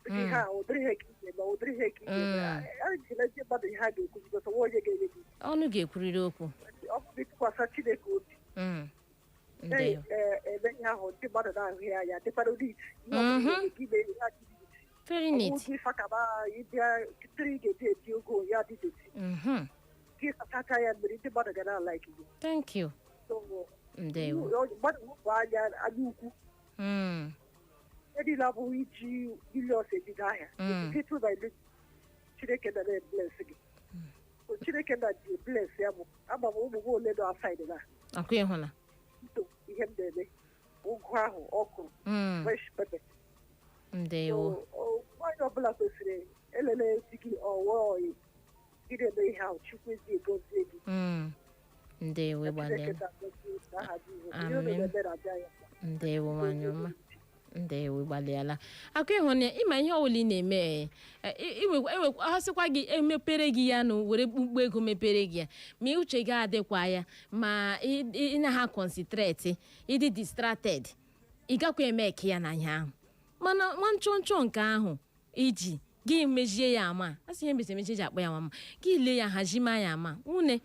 gị, ha ụdịrị ihe ka ị ga-eme, ụdịrị ihe ka ị ga-eme, ejila ndị mmadụ ihe ha ga-ekwu, bikọta nwa onye ga-enye gị. Ọnụ ga-ekwurịrị okwu. Ọ bụrụ ịtụkwasị Chineke obi, Ndewo. eme ihe ahụ, ndị mmadụ na-ahụ ya anya, dịkwara neat ihe ọ bụla gị mee ya dị neat. Very Ọ neat. bụrụ gị fakaba ịbịa tiri ga-eji eti ogo ya dị dirty, gị sachacha ya mmiri, ndị mmadụ ga na-alike gị. Thank you. So Ndewo. mmadụ wepụ anya anya ukwu. Ihe niile abụghị iji millions ebido ahịa. Little by little, Chineke na na-ebless gị. So Chineke na ji bless ya bụ ama m ụmụ m ole nọ outside na Akwa ịhụna. ito ihe m na-eme, ụgụ ahụ, ọkụrụ, fresh pepper. Ndewo. So, nwaanyị ọbụla kwesịrị elele di gị ọwa oyi gị na-eme ihe ahụ, Chukwu ezi egozie gị. Ndewo, Chineke ịgbalịala. na-agọzi n'aha Jizọs. Ihe unu Amen. na-eme na-abịa ya. Ndewo, nwanyị ọma, ndewo, ịgbalịala. Akwa ịhụna, ịma ihe ọbụla ị na-eme, ha sịkwa gị emepere gị ya nụ, were mkpukpu ego mepere gị ya, ma uche gị adịkwa ya, ma ị na ha concentrate, ịdị distracted, ị gakwa eme eke ya na ihe ahụ. Mana nwa nchọnchọ nke ahụ iji gị mejie ya ama, a sị ihe mezi emechi eji akpọ ya nwama, gị lee ya, hazima ya ama nwune,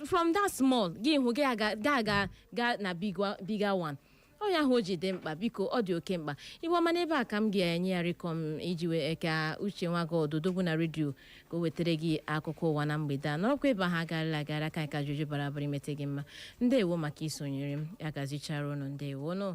from that small gị hụ gị aga ga ga na bigger one. Ọ ya ahụ o ji dị mkpa. Biko, ọ dị oke mkpa. Igwe ọma, n'ebe a ka m ga-enye ya rịkọm iji wee ka Uche nwa gị ọdụdogwu na redio ka o wetara gị akụkọ ụwa na mgbede a. Nọrọkwa ebe ahụ, agarịla agara ka nka juju bara bara imete gị mma. Ndewo maka isonyere m. Ya gazichara ụnụ. Ndewo nụ.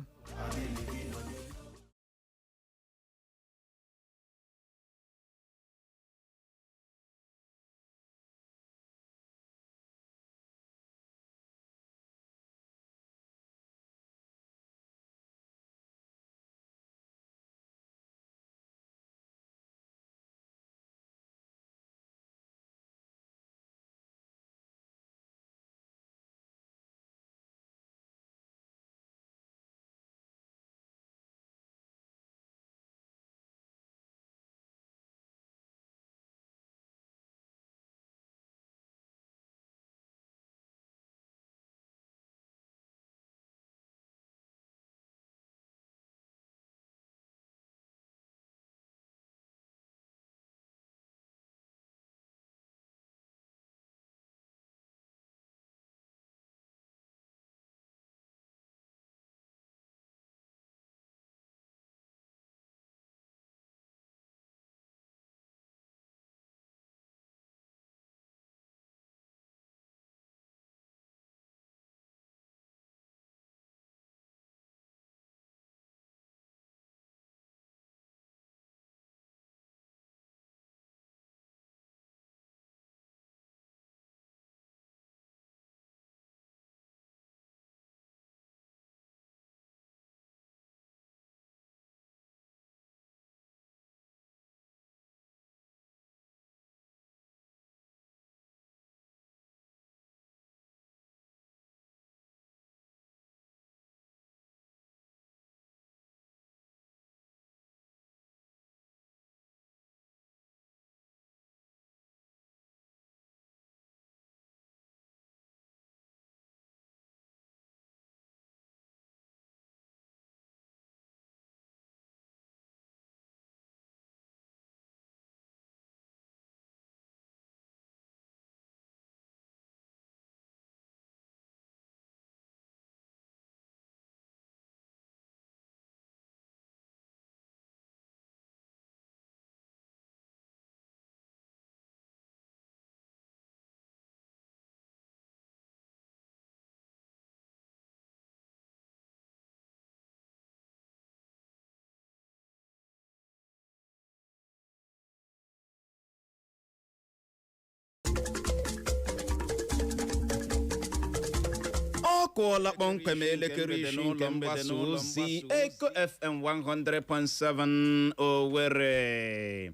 Kụọla kpọmkwem elekere 6 nke mgbasa ozi Eko FM 100.7 Owerri.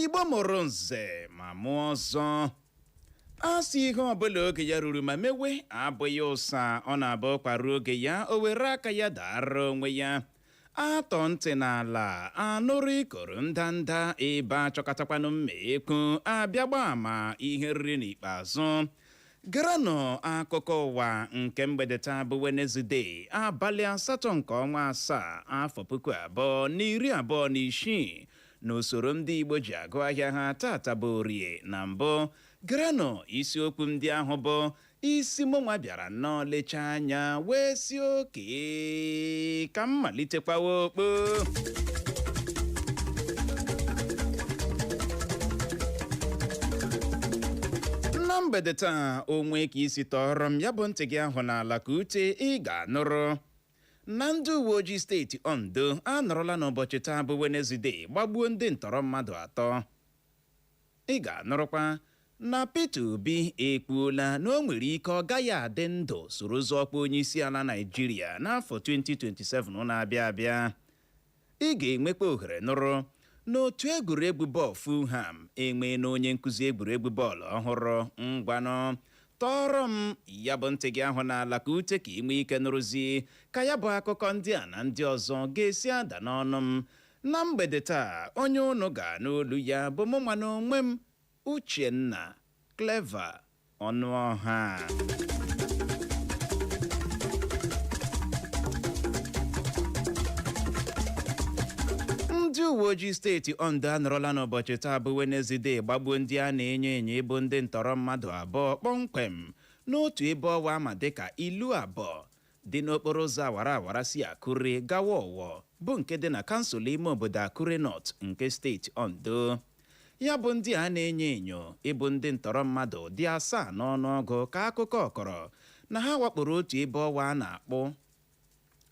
Igbo mụrụ nze ma mụọ ọzọ, a sị ihe ọbụla oge ya ruru ma mewe abụghị ụsa. Ọ na-abụ kwara oge ya, o were aka ya dara onwe ya. Atọ ntị n'ala anụrụ ikoro ndanda ebe achọkọtakwanụ mma ekwu abịa gbaa ama ihe riri n'ikpeazụ. Garanụ akụkọ ụwa nke mgbede taa bụ Wenezdee, abalị 8 nke ọnwa 7, afọ 2026, n'usoro ndị Igbo ji agụ ahịa ha. Tata bụ Orie na mbụ. Garanụ isiokwu ndị ahụ bụ isi mụnwa bịara nnọọ lechaa anya wee si oke ka m malitekwawa okpo. Na mgbede taa, onwe ka isi tọọrọ m ya bụ ntị gị ahụ n'ala ka ute ị ga-anụrụ na ndị uwe ojii steeti Ondo anọrọla n'ụbọchị taa bụ Wenezdee gbagbuo ndị ntọrọ mmadụ atọ. Ị ga-anụrụkwa na Peter Obi ekwuola na o nwere ike ọ gaghị adị ndụ soro zọọkwa onye isi ala Naịjirịa n'afọ 2027 na-abịa abịa. Ị ga-enwekwa ohere nụrụ n'otu egwuregwu bọọlụ Fulham enwee na onye nkụzi egwuregwu bọọlụ ọhụrụ. Ngwanụ, tọọrọ m ya bụ ntị gị ahụ n'ala ka ute ka ị nwee ike nụrụzi ka ya bụ akụkọ ndị a na ndị ọzọ ga-esi ada n'ọnụ m na mgbede taa. Onye unu ga-anụ olu ya bụ mụ nwa n'onwe m, Uchenna Clever Ọnụọha. Ndị uwe ojii steeti Ondo anọrọla n'ụbọchị taa bụ Wenezdee gbagbuo ndị a na-enyo enyo ịbụ ndị ntọrọ mmadụ abụọ kpọmkwem n'otu ebe ọwa ama dịka Ilu Abụọ dị n'okporo ụzọ awara awara si Akure gawa Ọwọ, bụ nke dị na kansụl ime obodo Akure North nke steeti Ondo. Ya bụ ndị a na-enyo enyo ịbụ ndị ntọrọ mmadụ dị 7 n'ọnụọgụ ka akụkọ kọrọ na ha wakporo otu ebe ọwa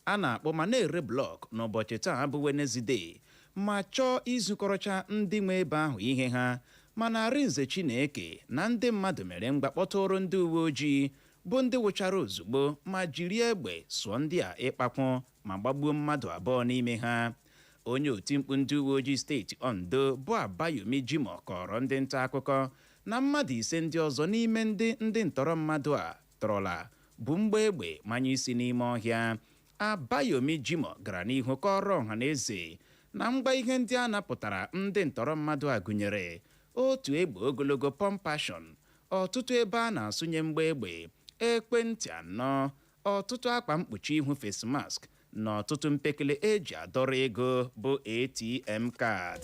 a na-akpụ ma na-ere blọk n'ụbọchị taa bụ Wenezdee ma chọọ izukọrọcha ndị nwe ebe ahụ ihe ha, mana Arinze Chineke na ndị mmadụ mere mgba kpọtụrụ ndị uwe ojii bụ ndị wụchara ozugbo ma jiri egbe sụọ ndị a ịkpakwụ ma gbagbuo mmadụ abụọ n'ime ha. Onye otimkpu ndị uwe ojii steeti Ondo bụ Abayomi Jimoh kọrọ ndị nta akụkọ na mmadụ 5 ndị ọzọ n'ime ndị ntọrọ mmadụ a tọrọla bụ mgba egbe manye isi n'ime ọhịa. Abayomi Jimoh gara n'ihu kọrọ ọha na eze na mgba ihe ndị a napụtara ndị ntọrọ mmadụ a gụnyere otu egbe ogologo pump action, ọtụtụ ebe a na-asụnye mgba egbe, ekwentị 4, ọtụtụ akwa mkpuchi ihu face mask na ọtụtụ mpekele eji adọrọ ego bụ ATM card.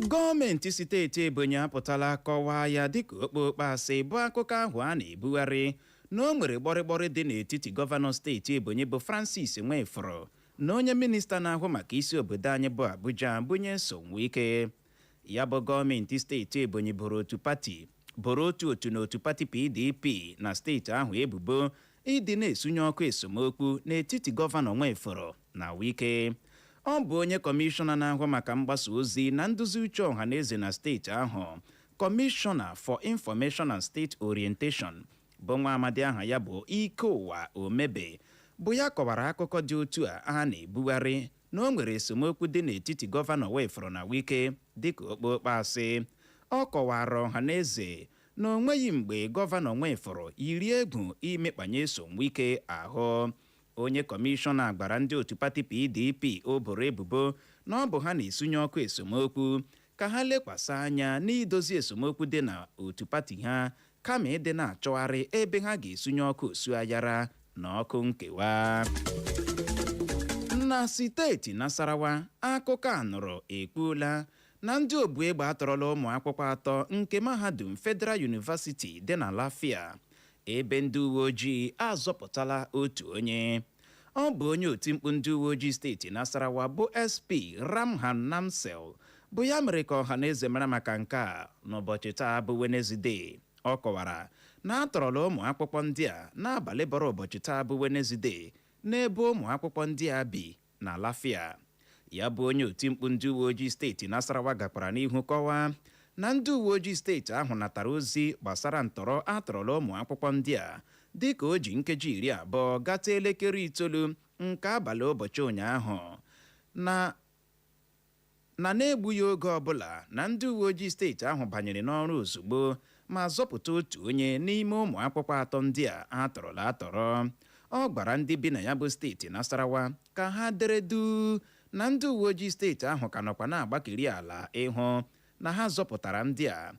Gọọmenti steeti Ebonyi apụtala kọwaa ya dịka okpokpo asị bụ akụkọ ahụ a na-ebugharị na o nwere gbọrịgbọrị dị n'etiti gọvanọ steeti Ebonyi bụ Francis Nwefuru na onye minista na-ahụ maka isi obodo anyị bụ Abuja bụ Nyesom Wike. Ya bụ gọọmenti steeti Ebonyi boro otu otu na otu pati PDP na steeti ahụ ebubo ịdị na-esunye ọkụ esemokwu n'etiti gọvanọ Nwefuru na Wike. Ọ bụ onye kọmishọna na-ahụ maka mgbasa ozi na nduzi uche ọha na eze na steeti ahụ, Kọmishọna for Information and State Orientation, bụ nwa amadi aha ya bụ Ikeụwa Omebe, bụ ya kọwara akụkọ dị otu a a na-ebugharị na o nwere esemokwu dị n'etiti gọvanọ Nwefuru na Wike dịka okpokpo asị. Ọ kọwara ọha na eze na o nweghị mgbe gọvanọ Nwefuru yiri egwu imekpanye Nyesom Wike ahụ. Onye kọmishọna gbara ndị otu pati PDP o boro ebubo na ọ bụ ha na-esunye ọkụ esemokwu ka ha lekwasị anya n'idozi esemokwu dị na otu pati ha kama ịdị na-achọgharị ebe ha ga-esunye ọkụ osuayara na ọkụ nkewa. Na steeti Nasarawa, akụkọ a nụrụ ekwuola na ndị obu egbe atọrọla ụmụ akwụkwọ 3 nke mahadum Federal University dị na Lafia, ebe ndị uwe ojii azọpụtala otu onye. Ọ bụ onye otimkpu ndị uwe ojii steeti Nasarawa bụ SP Ramhan Namsel bụ ya mere ka ọha na eze mara maka nke a n'ụbọchị taa bụ Wenezdee. Ọ kọwara na a tọrọla ụmụ akwụkwọ ndị a n'abalị bọrọ ụbọchị taa bụ Wenezdee n'ebe ụmụ akwụkwọ ndị a bi na Lafia. Ya bụ onye otimkpu ndị uwe ojii steeti Nasarawa gakwara n'ihu kọwaa Na ndị uwe ojii steeti ahụ natara ozi gbasara ntọrọ atọrọla ụmụ akwụkwọ ndị a dịka o ji nkeji 20 gata elekere 9 nke abalị ụbọchị ụnyaahụ, na na-egbughị oge ọbụla na ndị uwe ojii steeti ahụ banyere n'ọrụ ozugbo ma zọpụta otu onye n'ime ụmụ akwụkwọ atọ ndị a atọrọla atọrọ. Ọ gwara ndị bi na ya bụ steeti Nasarawa ka ha dere duu, na ndị uwe ojii steeti ahụ ka nọkwa na-agbakeri ala ịhụ na ha zọpụtara ndị a.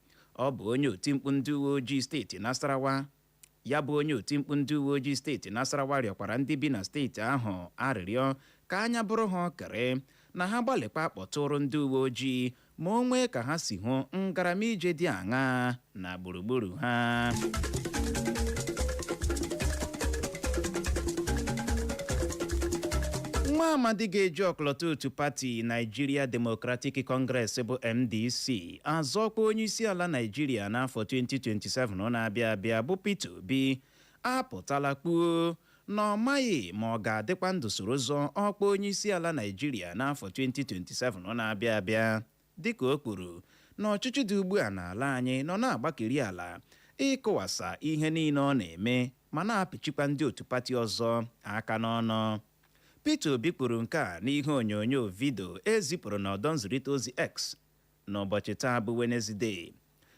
Ọ bụ onye otimkpu ndị uwe ojii steeti Nasarawa, ya bụ onye otimkpu ndị uwe ojii steeti Nasarawa, rịọkwara ndị bi na steeti ahụ arịrịọ ka anya bụrụ ha okere, na ha gbalịkwa kpọtụrụ ndị uwe ojii ma o nwee ka ha si hụ ngaramije dị aṅaa na gburugburu ha. Nwa amadi ga-eji ọkọlọtọ otu pati Nigeria Democratic Congress bụ NDC azọkwa onye isi ala Naijiria n'afọ 2027 na-abịa abịa, bụ Peter Obi, apụtala kpuo na ọ maghị ma ọ ga-adịkwa ndụ soro zọọ ọkwa onye isi ala Naijiria n'afọ 2027 na-abịa abịa, dịka o kwuru na ọchịchị dị ugbu a n'ala anyị nọ na-agbakeri ala ịkụwasa ihe niile ọ na-eme ma na-apịchikwa ndị otu pati ọzọ aka n'ọnụ. Peter Obi kwuru nke a n'ihe onyonyo vidio ezipụrụ n'ọdọ nzirịta ozi X n'ụbọchị taa bụ Wenezdee.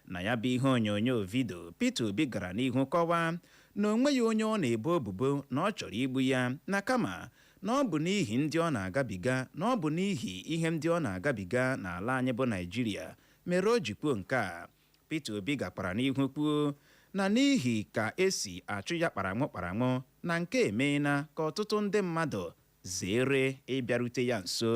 Na ya bụ ihe onyonyo vidio, Peter Obi gara n'ihu kọwaa na o nweghị onye ọ na-ebo ebubo na ọ chọrọ igbu ya, na kama na ọ bụ n'ihi ndị ọ na-agabiga, na ọ bụ n'ihi ihe ndị ọ na-agabiga n'ala anyị bụ Naijiria mere o ji kwuo nke a. Peter Obi gakwara n'ihu kwuo na n'ihi ka esi achụ ya kparanwụ kparanwụ, na nke emeela ka ọtụtụ ndị mmadụ zere ịbịarute ya nso.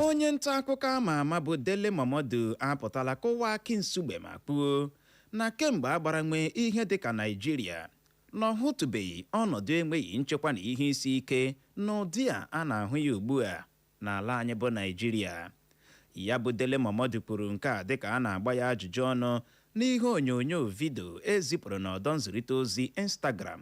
Onye nta akụkọ ama ama bụ Dele Momodu apụtala kụwa akị nsugbe ma kwuo na kemgbe a gbara nwee ihe dịka Naijiria, na ọ hụtụbeghị ọnọdụ enweghị nchekwa na ihe isi ike n'ụdị a a na-ahụ ya ugbu a n'ala anyị bụ Naijiria. Ya bụ Dele Momodu kwuru nke a dịka a na-agba ya ajụjụ ọnụ n'ihe onyonyo vidio ezipụrụ n'ọdọ nzirịta ozi Instagram,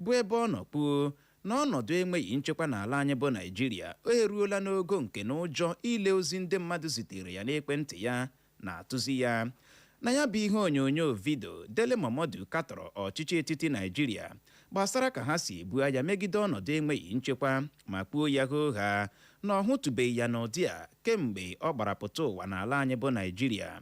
bụ ebe ọ nọ kwuo na ọnọdụ enweghị nchekwa n'ala anyị bụ Naijiria eruola n'ogo nke na ụjọ ile ozi ndị mmadụ zitere ya n'ekwentị ya na-atụzi ya. Na ya bụ ihe onyonyo vidio, Dele Momodu katọrọ ọchịchị etiti Naijiria gbasara ka ha si ebu agha megide ọnọdụ enweghị nchekwa, ma kwuo ya hoo ha na ọ hụtụbeghị ya n'ụdị a kemgbe ọ gbara pụta ụwa n'ala anyị bụ Naijiria.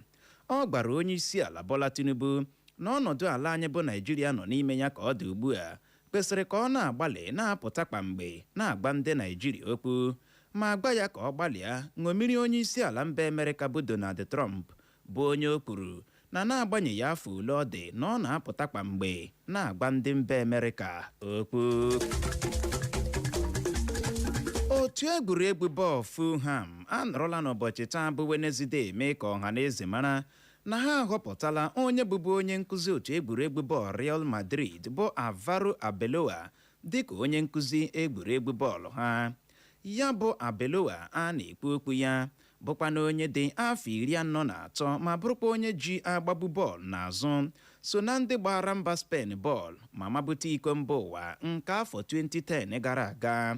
Ọ gwara onye isi ala Bola Tinubu na ọnọdụ ala anyị bụ Naijiria nọ n'ime ya ka ọ dị ugbu a kwesịrị ka ọ na-agbalị na-apụta kwa mgbe na-agba ndị Naijiria okwu, ma gwa ya ka ọ gbalịa ṅomiri onye isi ala mba Amerịka bụ Donald Trump, bụ onye o kwuru na na-agbanyeghị afọ ole ọ dị, na ọ na-apụta kwa mgbe na-agba ndị mba Amerịka okwu. Otu egwuregwu bọọlụ Fulham anọrọla n'ụbọchị taa bụ Wenezdee mee ka ọha na eze mara na ha ahọpụtala onye bụbu onye nkụzi otu egwuregwu bọọlụ Real Madrid bụ Alvaro Arbeloa dịka onye nkụzi egwuregwu bọọlụ ha. Ya bụ Arbeloa a na-ekwu okwu ya bụkwa na onye dị afọ 43 ma bụrụkwa onye ji agbagbu bọọlụ n'azụ, so na ndị gbara mba Spen bọọlụ ma mabute iko mba ụwa nke afọ 2010 gara aga.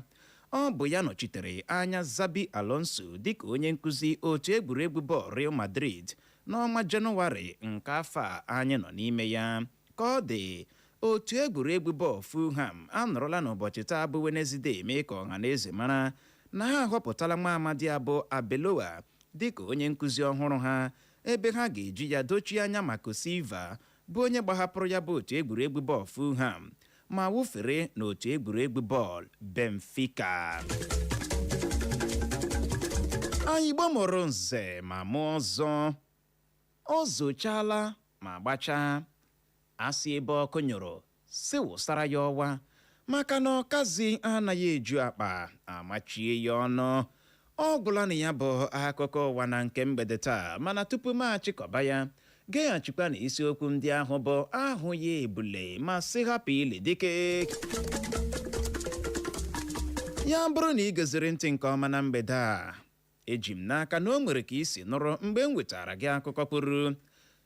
Ọ bụ ya nọchitere anya Xabi Alonso dịka onye nkụzi otu egwuregwu bọọlụ Real Madrid n'ọnwa Jenụwarị nke afọ a anyị nọ n'ime ya. Ka ọ dị, otu egwuregwu bọọlụ Fulham anọrọla n'ụbọchị taa bụ Wenezdee mee ka ọha na eze mara na ha ahọpụtala nwa amadi abụ Arbeloa dịka onye nkụzi ọhụrụ ha, ebe ha ga-eji ya dochie anya Marco Silva, bụ onye gbahapụrụ ya bụ otu egwuregwu bọọlụ Fulham ma wụfere n'otu egwuregwu bọọlụ Benfica. Anyị Igbo mụrụ nze ma mụọ ọzọ, ọ zochala ma gbachaa, asị ebe ọkụ nyụrụ si wụsara ya ọwa, maka na ọkazi anaghị eju akpa amachie ya ọnụ. Ọ gwụla na ya bụ akụkọ ụwa na nke mgbede taa, mana tupu m achịkọba ya, geghachikwa na isiokwu ndị ahụ bụ ahụ ya ebule ma sị hapụ ili dike ya. Bụrụ na ị geziri ntị nke ọma na mgbede a, eji m n'aka na o nwere ka isi nụrụ mgbe m wetara gị akụkọ kwuru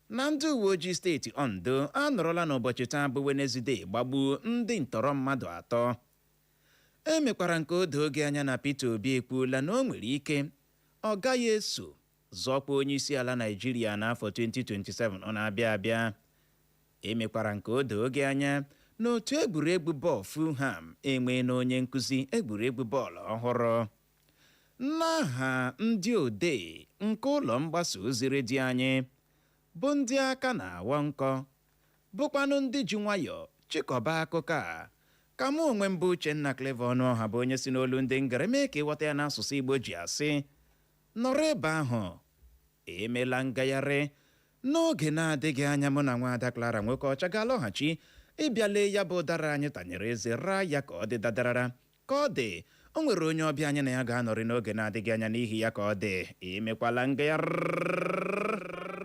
na ndị uwe ojii steeti Ondo anọrọla n'ụbọchị taa bụ Wenezdee gbagbuo ndị ntọrọ mmadụ atọ. E mekwara nke o doo gị anya na Peter Obi ekwuola na o nwere ike ọ gaghị eso Zọkwa onye isi ala Naijiria n'afọ 2027 ọ na-abịa abịa. Emekwara nke o doo gị anya na otu egwuregwu bọọlụ Fulham enweela onye nkụzi egwuregwu bọọlụ ọhụrụ. N'aha ndị odee nke ụlọ mgbasa ozi redio anyị, bụ ndị aka na-awọ nkọ, bụkwanụ ndị ji nwayọọ chịkọba akụkọ a, ka mụ onwe m bụ Uchenna Clever Ọnụọha, bụ onye si n'olu ndị ngere mee ka ịghọta ya n'asụsụ Igbo, ji asị nọrọ ebe ahụ, emela ngagharị. N'oge na-adịghị anya, mụ na nwaada Clara nwoke ọcha ga-alọghachi ịbịa lee ya bụ ụdara anyị tanyere eze raa ya ka ọ dị dadarara ka ọ dị. O nwere onye ọbịa anyị na ya ga-anọrị n'oge na-adịghị anya. N'ihi ya, ka ọ dị, emekwala ngagharị.